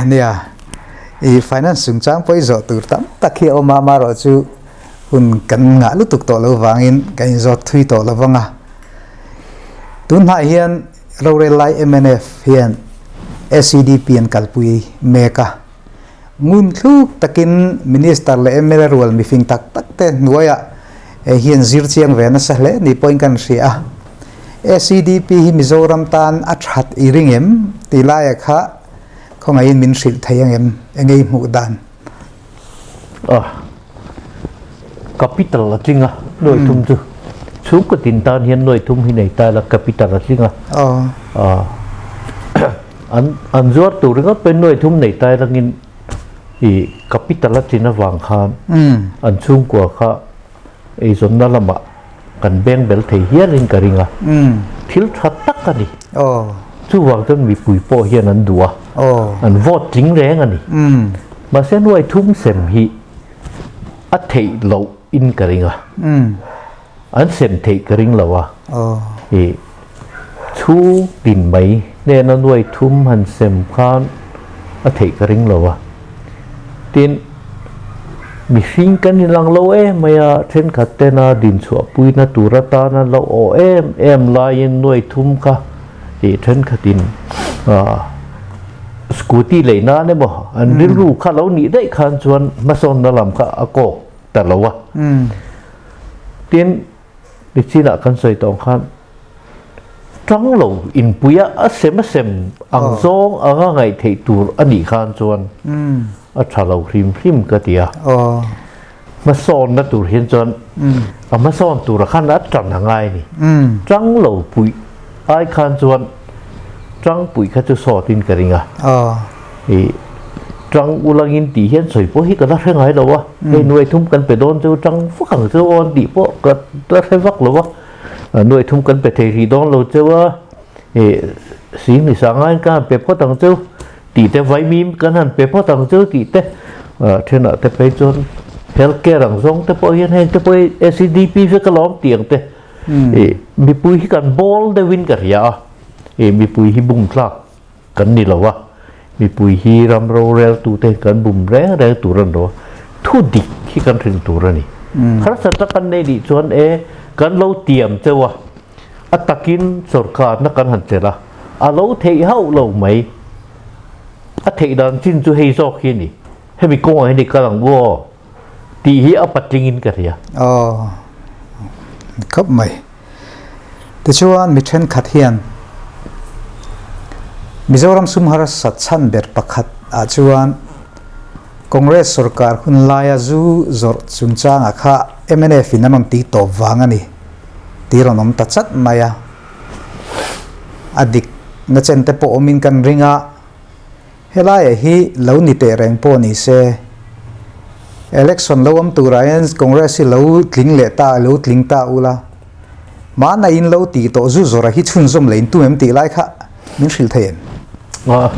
nia i finance chungchang pawh i zawh tur tam tak hi a awm a, amaherawhchu hun kan ngah lutuk tawh lo vangin kan inzawt thui tawh lo vang a. Tunhnah hian rorel lai mnf hian SEDP an kalpui mek a. Ngun thluk takin Minister leh mla rual mifing tak tak te hnuaiah hian zir chiang ve nasa hle ni pawhin kan hria a. SEDP hi Mizoram tan a that i ring em tih laia kha khawngaihin min hrilh thei ang em? Enge i hmuh dan? Ah, capital a tling a, nuai thum chu. Chhungkaw tin tan hian nuai thum hi nei ta ila capital a tling a. Ah, An an zuar tur ringawt pawhin nuai thum nei tai rangin i capital a chin avang khan an chhungkua kha eizawnna lamah kan beng bel thei hialin ka ring a, thil tha tak a ni. Chuvang chuan mipui pawh hian an duh a, an vote tling reng a ni. Mahse nuai thum sem hi a theih loh in ka ring a. An sem theih ka ring lo a, i chhung tin mai hnena nuai thum han sem khan a theih ka ring lo a. Tin, mihring kan inlang lo em mai a, thenkhat tena dinchhuahpuina tur atana lo awh em em laiin nuai thum kha i thenkhatin scooty lei nan emaw an rilru kha lo nih daih khan chuan hmasawnna lam kha a kawk ta lo a. Tin, nichinah kan sawi tawh ang khan tang lo inpuia a sem a sem ang zawng anga ngaih theih tur a nih khan chuan a tha lo hrim hrim ka ti a. Hmasawnna tur hian chuan a hmasawn tura khan a tan a ngai a ni. Tang lo puih ai khan chuan tang puih kha chu sawtin ka ring a. I tang ulangin tih hian sawi pawh hi ka la hre ngai lo a, hei nuai thum kan pe dawn chu tang vak ang chu aw an tih pawh ka la hre vak lo a, nuai thum kan pe thei rih dawn lo cheu a, i sing ni sangaiin ka han pe phawt ang cheu Tih te vaimim kan han pe phawt ang chu tih te thenah te phei chuan health care ang zawng te pawh hian heng te pawh hi SEDP vek alawm tih ang te ih mipui hi kan bawl deuhin ka hria a ih mipui hi bum tlak kan ni lo a mipui hi ram rorel tu te kan bum reng reng tur a ni lo a thu dik hi kan hring tur a ni harsat na kan nei nih chuan e kan lo tiam cheu a. A takin sawrkarna kan han chelh a, a lo theih hauh lo mai. A theih dan chin chu hei zawk hi a ni, hemi kawngah hian i kal ang u aw tih hi a patlingin ka hria. Aw, khawp mai. Tichuan mi thenkhat hian Mizoram sum harsat chhan ber pakhat ah chuan Congress sawrkar hun laia zu zawrh chungchangah kha mnf in an rawn tih tawp vang a ni. Tih rawn awm ta chat mai a, a dik na chen te pawh awmin kan ring a, helaiah hi lo ni teh reng pawh ni se, election lo awm turah hian Congress hi lo tling leh ta, lo tling ta ula, mahna in lo tih tawh zu zawrh hi chhunzawm leh in tum em tih lai kha min hrilh thei em? A,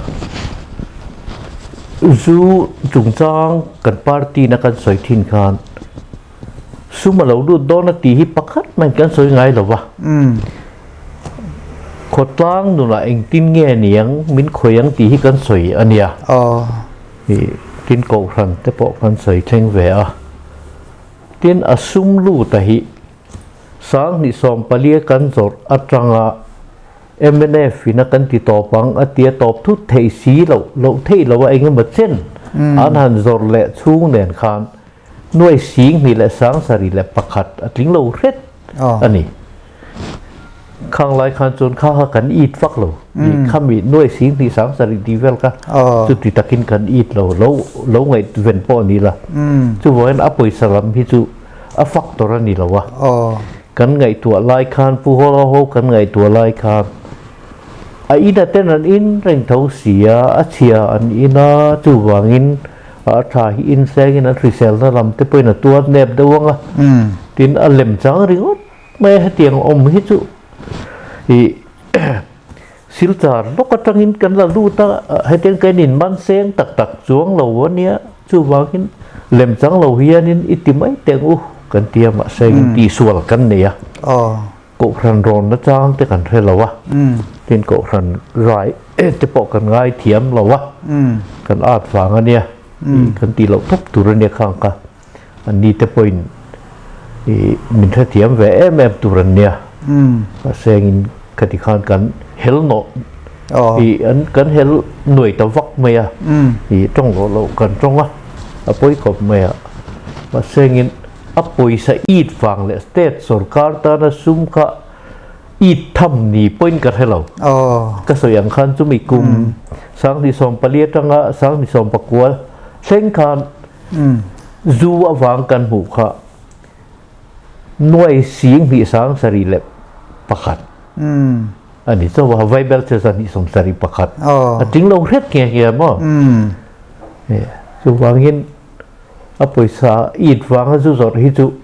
zu chungchang kan party na kan sawi thin khan Sum a lo lut dawn a tih hi pakhat mai kan sawi ngai lo va. Khawtlang nunah engtin nge niang min khawi ang tih hi kan sawi a nia. Tin Kohhran te pawh kan sawi thleng ve a. Tin a sum lut a hi 2014 kan zawrh atanga mnf in a kan ti tawp ang a tia tawp thut theih si loh loh theih loh a engemaw chen an han zawrh leh chhung nen khan Nuai 21,001 a tling lo hret a ni. Khang lai khan chuan kha kha kan it vak lo. Khami nuai 27,000 tih vel kha chuti takin kan it lo, lo lo ngaihven pawh a ni la. Chuvangin a pawisa lam hi chu a factor a ni lo a. Kan ngaihtuah lai khan Pu Hawla ho kan ngaihtuah lai khan a in a ten an in reng tho si a, a chhia an in a, chuvangin A tha hi insengin an hriselna lam te pawhin a tuar nep deuh ang a, tin a lem chang ringawt mai a hetiang awm hi chu ih silchar lawk atangin kan la lut a, hetiang kan in man seng tak tak chuang lo a nia, chuvangin lem chang lo hianin i ti mai teh ang u kan ti a, mahse in tihsual kan nei a. Kohhran rawn nachang te kan hre lo a, tin kohhran rai te pawh kan ngai thiam lo a, kan at vang a nia, kan tih loh tawp tur a nia khang kha, an ni te pawhin min hrethiam ve em em tur an nia, mahse engin khati khan kan hel nawh, kan hel nuai ta vak mai a, tawng loh loh kan tawng a, a pawi khawp mai a, mahse engin. A pawisa it vang leh state sorkar tana sum kha it tham ni pawhin ka hre lo. Ka sawi ang khan chumi kum 2014 atanga 2019 thleng khan zu avang kan hmuh kha nuai 27,001 a ni. Chaw a Vaibel che 271 a tling lo hret nghe nghe maw? Chuvangin A pawisa it vanga zu zawrh hi chu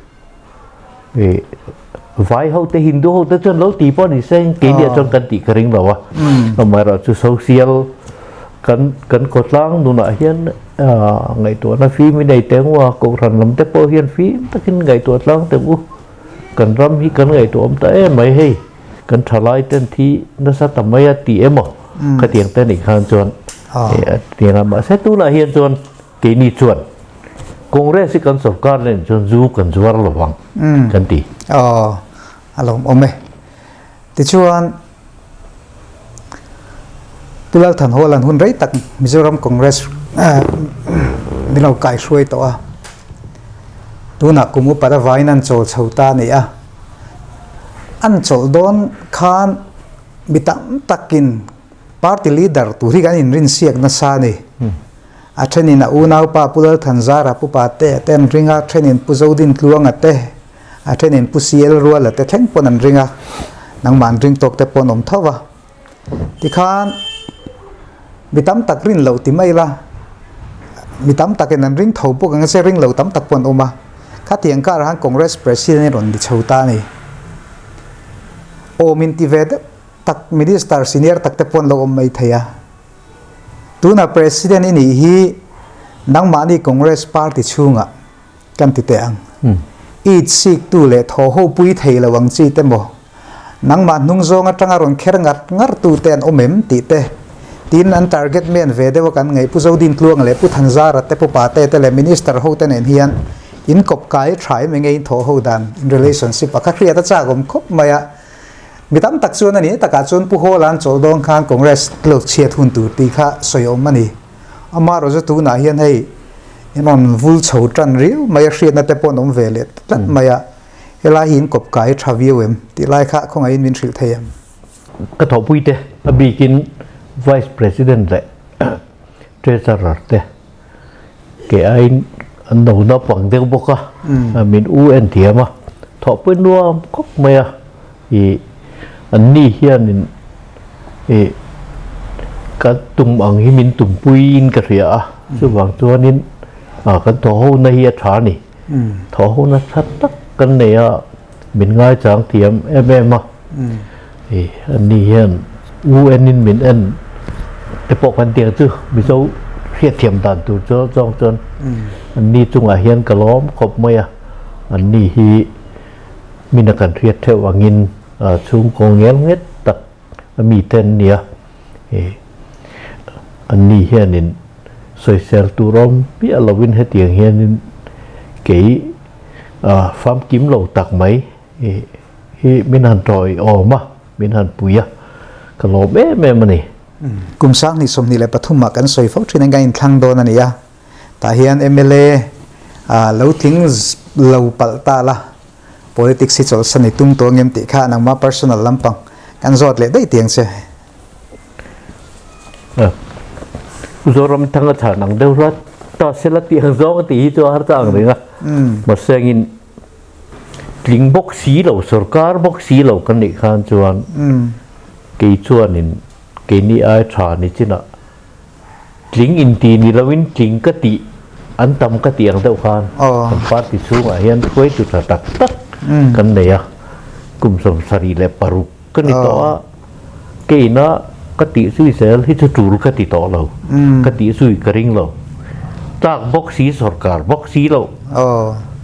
ih vai ho te Hindu ho te chuan lo ti pawh ni se keini ah chuan kan tih ka ring lo a. Amaherawh chu social kan kan khawtlang nunah hian ngaihtuahna fim i nei teh ang u a, kohhran lam te pawh hian fim takin ngaihtuah tlang teh ang u. Kan ram hi kan ngaihtuah awm ta em mai hei kan thalai ten thi nasa ta mai a ti emaw khatiang te nih khan chuan tiang a mahse tunah hian chuan Keini chuan Congress hi kan sorkar nen chuan zu kan zuar lo vang kan ti. Aw, a lawmawm e. Tichuan, Pu Lalthanhawla'n hun rei tak Mizoram Congress min lo kaihruai tawh a. Tunah kum upat avangin an chawl chho ta a ni a. An chawlh dawn khan mi tam takin Party leader tur hi kan inrinsiak nasa a ni. A thenin a unaupa Pu Lalthanzara, Pu Patea te an ring a, thenin Pu Zodintluanga te, a thenin Pu CL Ruala te thleng pawn an ring a, nangmah an ring tawk te pawh an awm tho va. Tikhan mi tam tak rin loh ti mai la, mi tam takin an ring tho bawk ang che, ring lo tam tak pawh an awm a. Khatiang karah khan Congress President a rawn ni chho ta a ni. Awm inti ve deuh tak Minister senior tak te pawh an lo awm mai thei a. Tuna President i nih hi nangmahni Congress Party chhungah kan ti teh ang. It siktu leh thaw ho pui thei lo ang chi te maw? Nangmah hnung zawng atanga rawn kher ngar ngar tu te an awm em tih te tin an target men ve deuh a kan ngaih Pu Zodin Tluanga leh Pu Thanzara te Pu Pate te leh Minister ho te nen hian in kawp kai tha em enge in thaw ho dan in relationship a kha hriat a chak awm khawp mai a. Mi tam tak chuan a ni takah chuan Pu Hawla an chawlh dawn khan Congress tluk chhiat hun tur tih kha sawi awm a ni. Amaherawhchu tunah hian hei in rawn vul chho tan riau mai a hriatna te pawh an awm ve leh tlat mai a, helai hi in kawp kai tha viau em tih lai kha khawngaihin min hrilh thei em? Ka thawhpui te a bikin Vice President leh Treasurer te ke aiin an no naupang deuh bawk a, min u en thiam a, thawhpui nuam khawp mai a, ih an ni hianin ih kan tum ang hi min tumpuiin ka hria a, chuvang chuanin kan thawhhona hi a tha a ni, thawhhona tha tak kan nei a, min ngaichang thiam em em a, ih an ni hian u enin min en te pawh kan tiang chu Mizo hriatthiam dan tur chu zawng chuan an ni chungah hian ka lawm khawp mai a, an ni hi mina kan hriat theuh angin chhungkaw ngel nghet tak a mite an ni a, ih an ni hianin sawisel tur awm miah lovin hetiang hianin kei famkim lo tak mai hi min han tawi awm a, min han pui a, ka lawm em em a ni. Kum 2023 ah kan sawi fo thin a, kan inthlang dawn a ni a, tah hian mla lo tling lo palh ta la, politics hi chawlhsan i tum tawh ngem tih kha nangmah personal lampang kan zawt leh daih tiang che. Zoram thang a chhan ang deuh hlat ta sela tih ang zawng a tih hi chu a har ta ang reng a, mahse angin Tling bawk si lo, sorkar bawk si lo kan nih khan chuan kei chuanin keini ai tha ni chinah tling inti ni loin tling ka tih an tam ka tih ang deuh khan kan party chhungah hian hruaitu tha tak tak kan nei a, kum 76 ka ni tawh a, keina ka tih zui zel hi chu tul ka ti tawh lo, ka tih zui ka ring lo. Tlak bawk si sorkar bawk si lo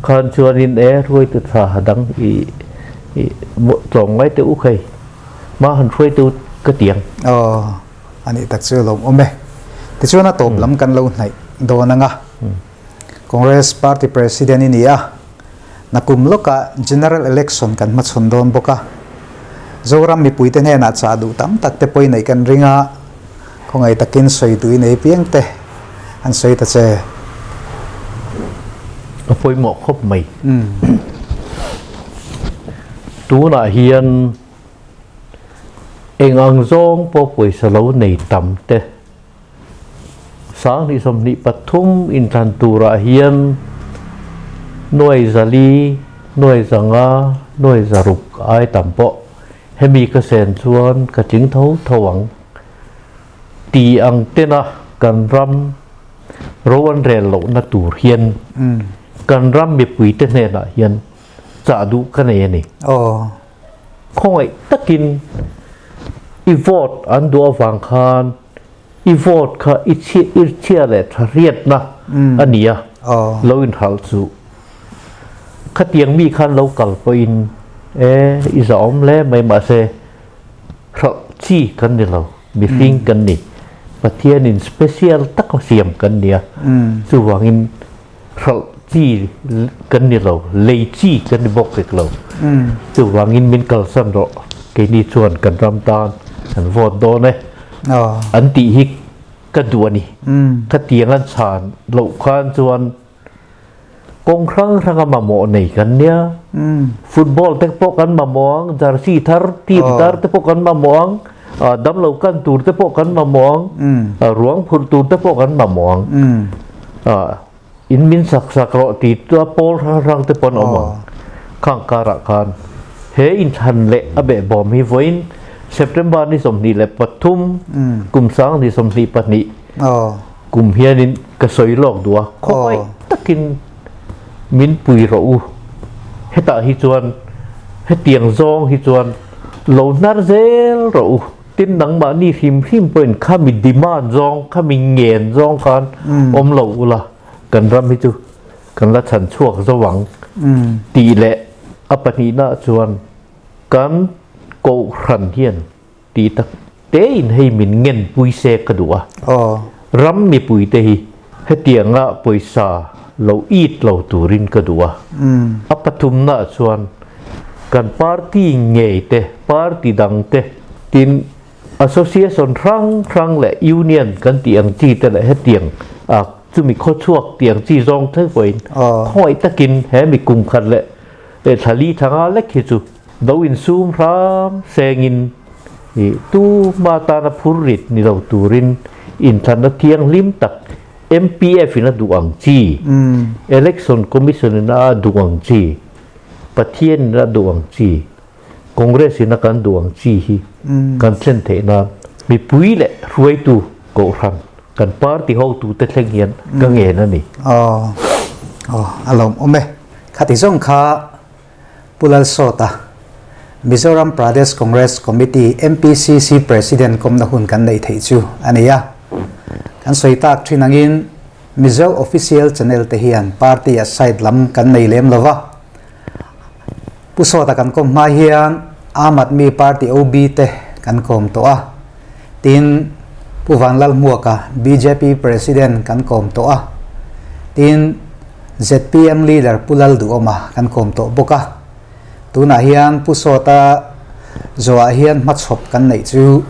khan chuanin e hruaitu tha dang i i tlawm ngai teh u khai hma han hruai teh u ka ti ang. Aw a nih tak chu lawm awm e. Tichuan a tawp lam kan lo hnaih dawn ang a. Congress Party President i ni a, nakum lawkah General Election kan hmachhawn dawn bawk a. Zoram mipuite hnenah chah duh tam tak te pawhin neih kan ring a, khawngaih takin sawi duh i nei piang te an sawi ta che. A pawimawh khawp mai. Tunah hian eng ang zawng pawh pawisa lo nei tam te 2023 inthlan turah hian nuai zali, nuai zanga, nuai zaruk ai tam pawh hemi ka sen chuan ka tling tho tho ang ti ang tena kan ram ro an rel lohna tur hian kan ram mipuite hnenah hian chah duh ka nei a ni. Khawngaih takin i vote an duh avang khan i vote kha i chhia leh tha hriatna a ni a, lo inhralh chu. Khatiang mi khan lo kal pawhin e i zahawm hle mai mahse hralh chi kan ni lo, mihring kan ni. Pathianin special taka siam kan ni a, chuvangin Hralh chi kan ni lo, lei chi kan ni bawk vek lo. Chuvangin min kalsan rawh, keini chuan kan ram tan kan vote dawn e an tih hi ka duh a ni. Khatiang an chhan loh khan chuan kawng hrang hranga mamawh nei kan nia. Football te pawh kan mamawh ang, jersey thar, team thar te pawh kan mamawh ang, damlo kan tur te pawh kan mamawh ang, ruang phurh tur te pawh kan mamawh ang. In min sak sak rawh tih chu a pawl hrang hrang te pawh an awm ang. Khang karah khan he inthlan leh a behbawm hi vawiin September ni 23 kum 2022 kum hianin ka sawi lawk duh a, khawngaih takin min pui rawh u. Hetah hi chuan hetiang zawng hi chuan lo hnar zel rawh u. Tin nangmahni hrim hrim pawhin khami demand zawng, khami ngen zawng khan awm lo ula kan ram hi chu kan la chhan chhuak zo ang tih leh a pahnihnaah chuan kan kohhran hian tih tak tein hei min ngen pui se ka duh a. Ram mipuite hi hetianga pawisa lo it lo turin ka duh a. A pathumnaah chuan kan party ngei te, party dang te, tin association hrang hrang leh union kan tih ang chi te leh hetiang ah chumi khawchhuak tih ang chi zawng thei pawhin khawngaih takin he mi kum khat leh thla li thla nga lek hi chu lo insum hram sengin ih tuma tana phur rit ni lo turin inthlanna thianghlim tak MPF in a duh ang chi, Election Commission in a duh ang chi, Pathian in a duh ang chi, Congress in a kan duh ang chi hi kan thlen theih nan mipui leh hruaitu kohhran kan party hotute thleng hian ka ngen a ni. Aw, aw, a lawmawm e. Khati zawng kha Pu Lalsawta, Mizoram Pradesh Congress Committee, MPCC, President kawmna hun kan neih theih chu a ni a. Kan sawi tak thin angin Mizo Official Channel te hian party a side lam kan nei lem lo va. Pu Sawta kan kawm hma hian Aam Aadmi Party OB te kan kawm tawh a. Tin, Pu Vanlalhmuaka, bjp President kan kawm tawh a. Tin, Zpm Leader Pu Lalduhawma kan kawm tawh bawk a, tunah hian Pu Sawta zawhah hian hmachhawp kan neih chu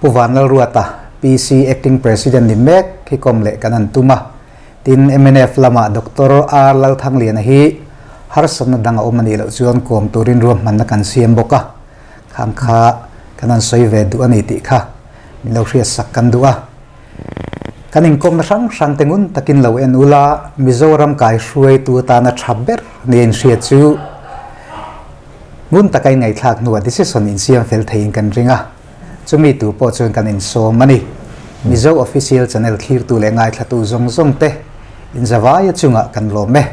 Pu Vanlalruata, PC Acting President ni mek hi kawm leh kan han tum a, tin mnf lamah Doctor R Lalthangliana hi harsatna dang a awm a nih loh chuan kawm turin ruahmanna kan siam bawk a, khang kha kan han sawi ve duh a ni tih kha min lo hriatsak kan duh a. Kan inkawmna hrang hrang te ngun takin lo en ula, Mizoram kaihruaitu atana tha ber nia inhria chu ngun taka inngaihthlak hnuah decision insiam fel theiin kan ring a, chumi tur pawh chuan kan insawm a ni. Mizo Official Channel thlirtu leh ngaithlatu zawng zawng te inzavaia chungah kan lawm e.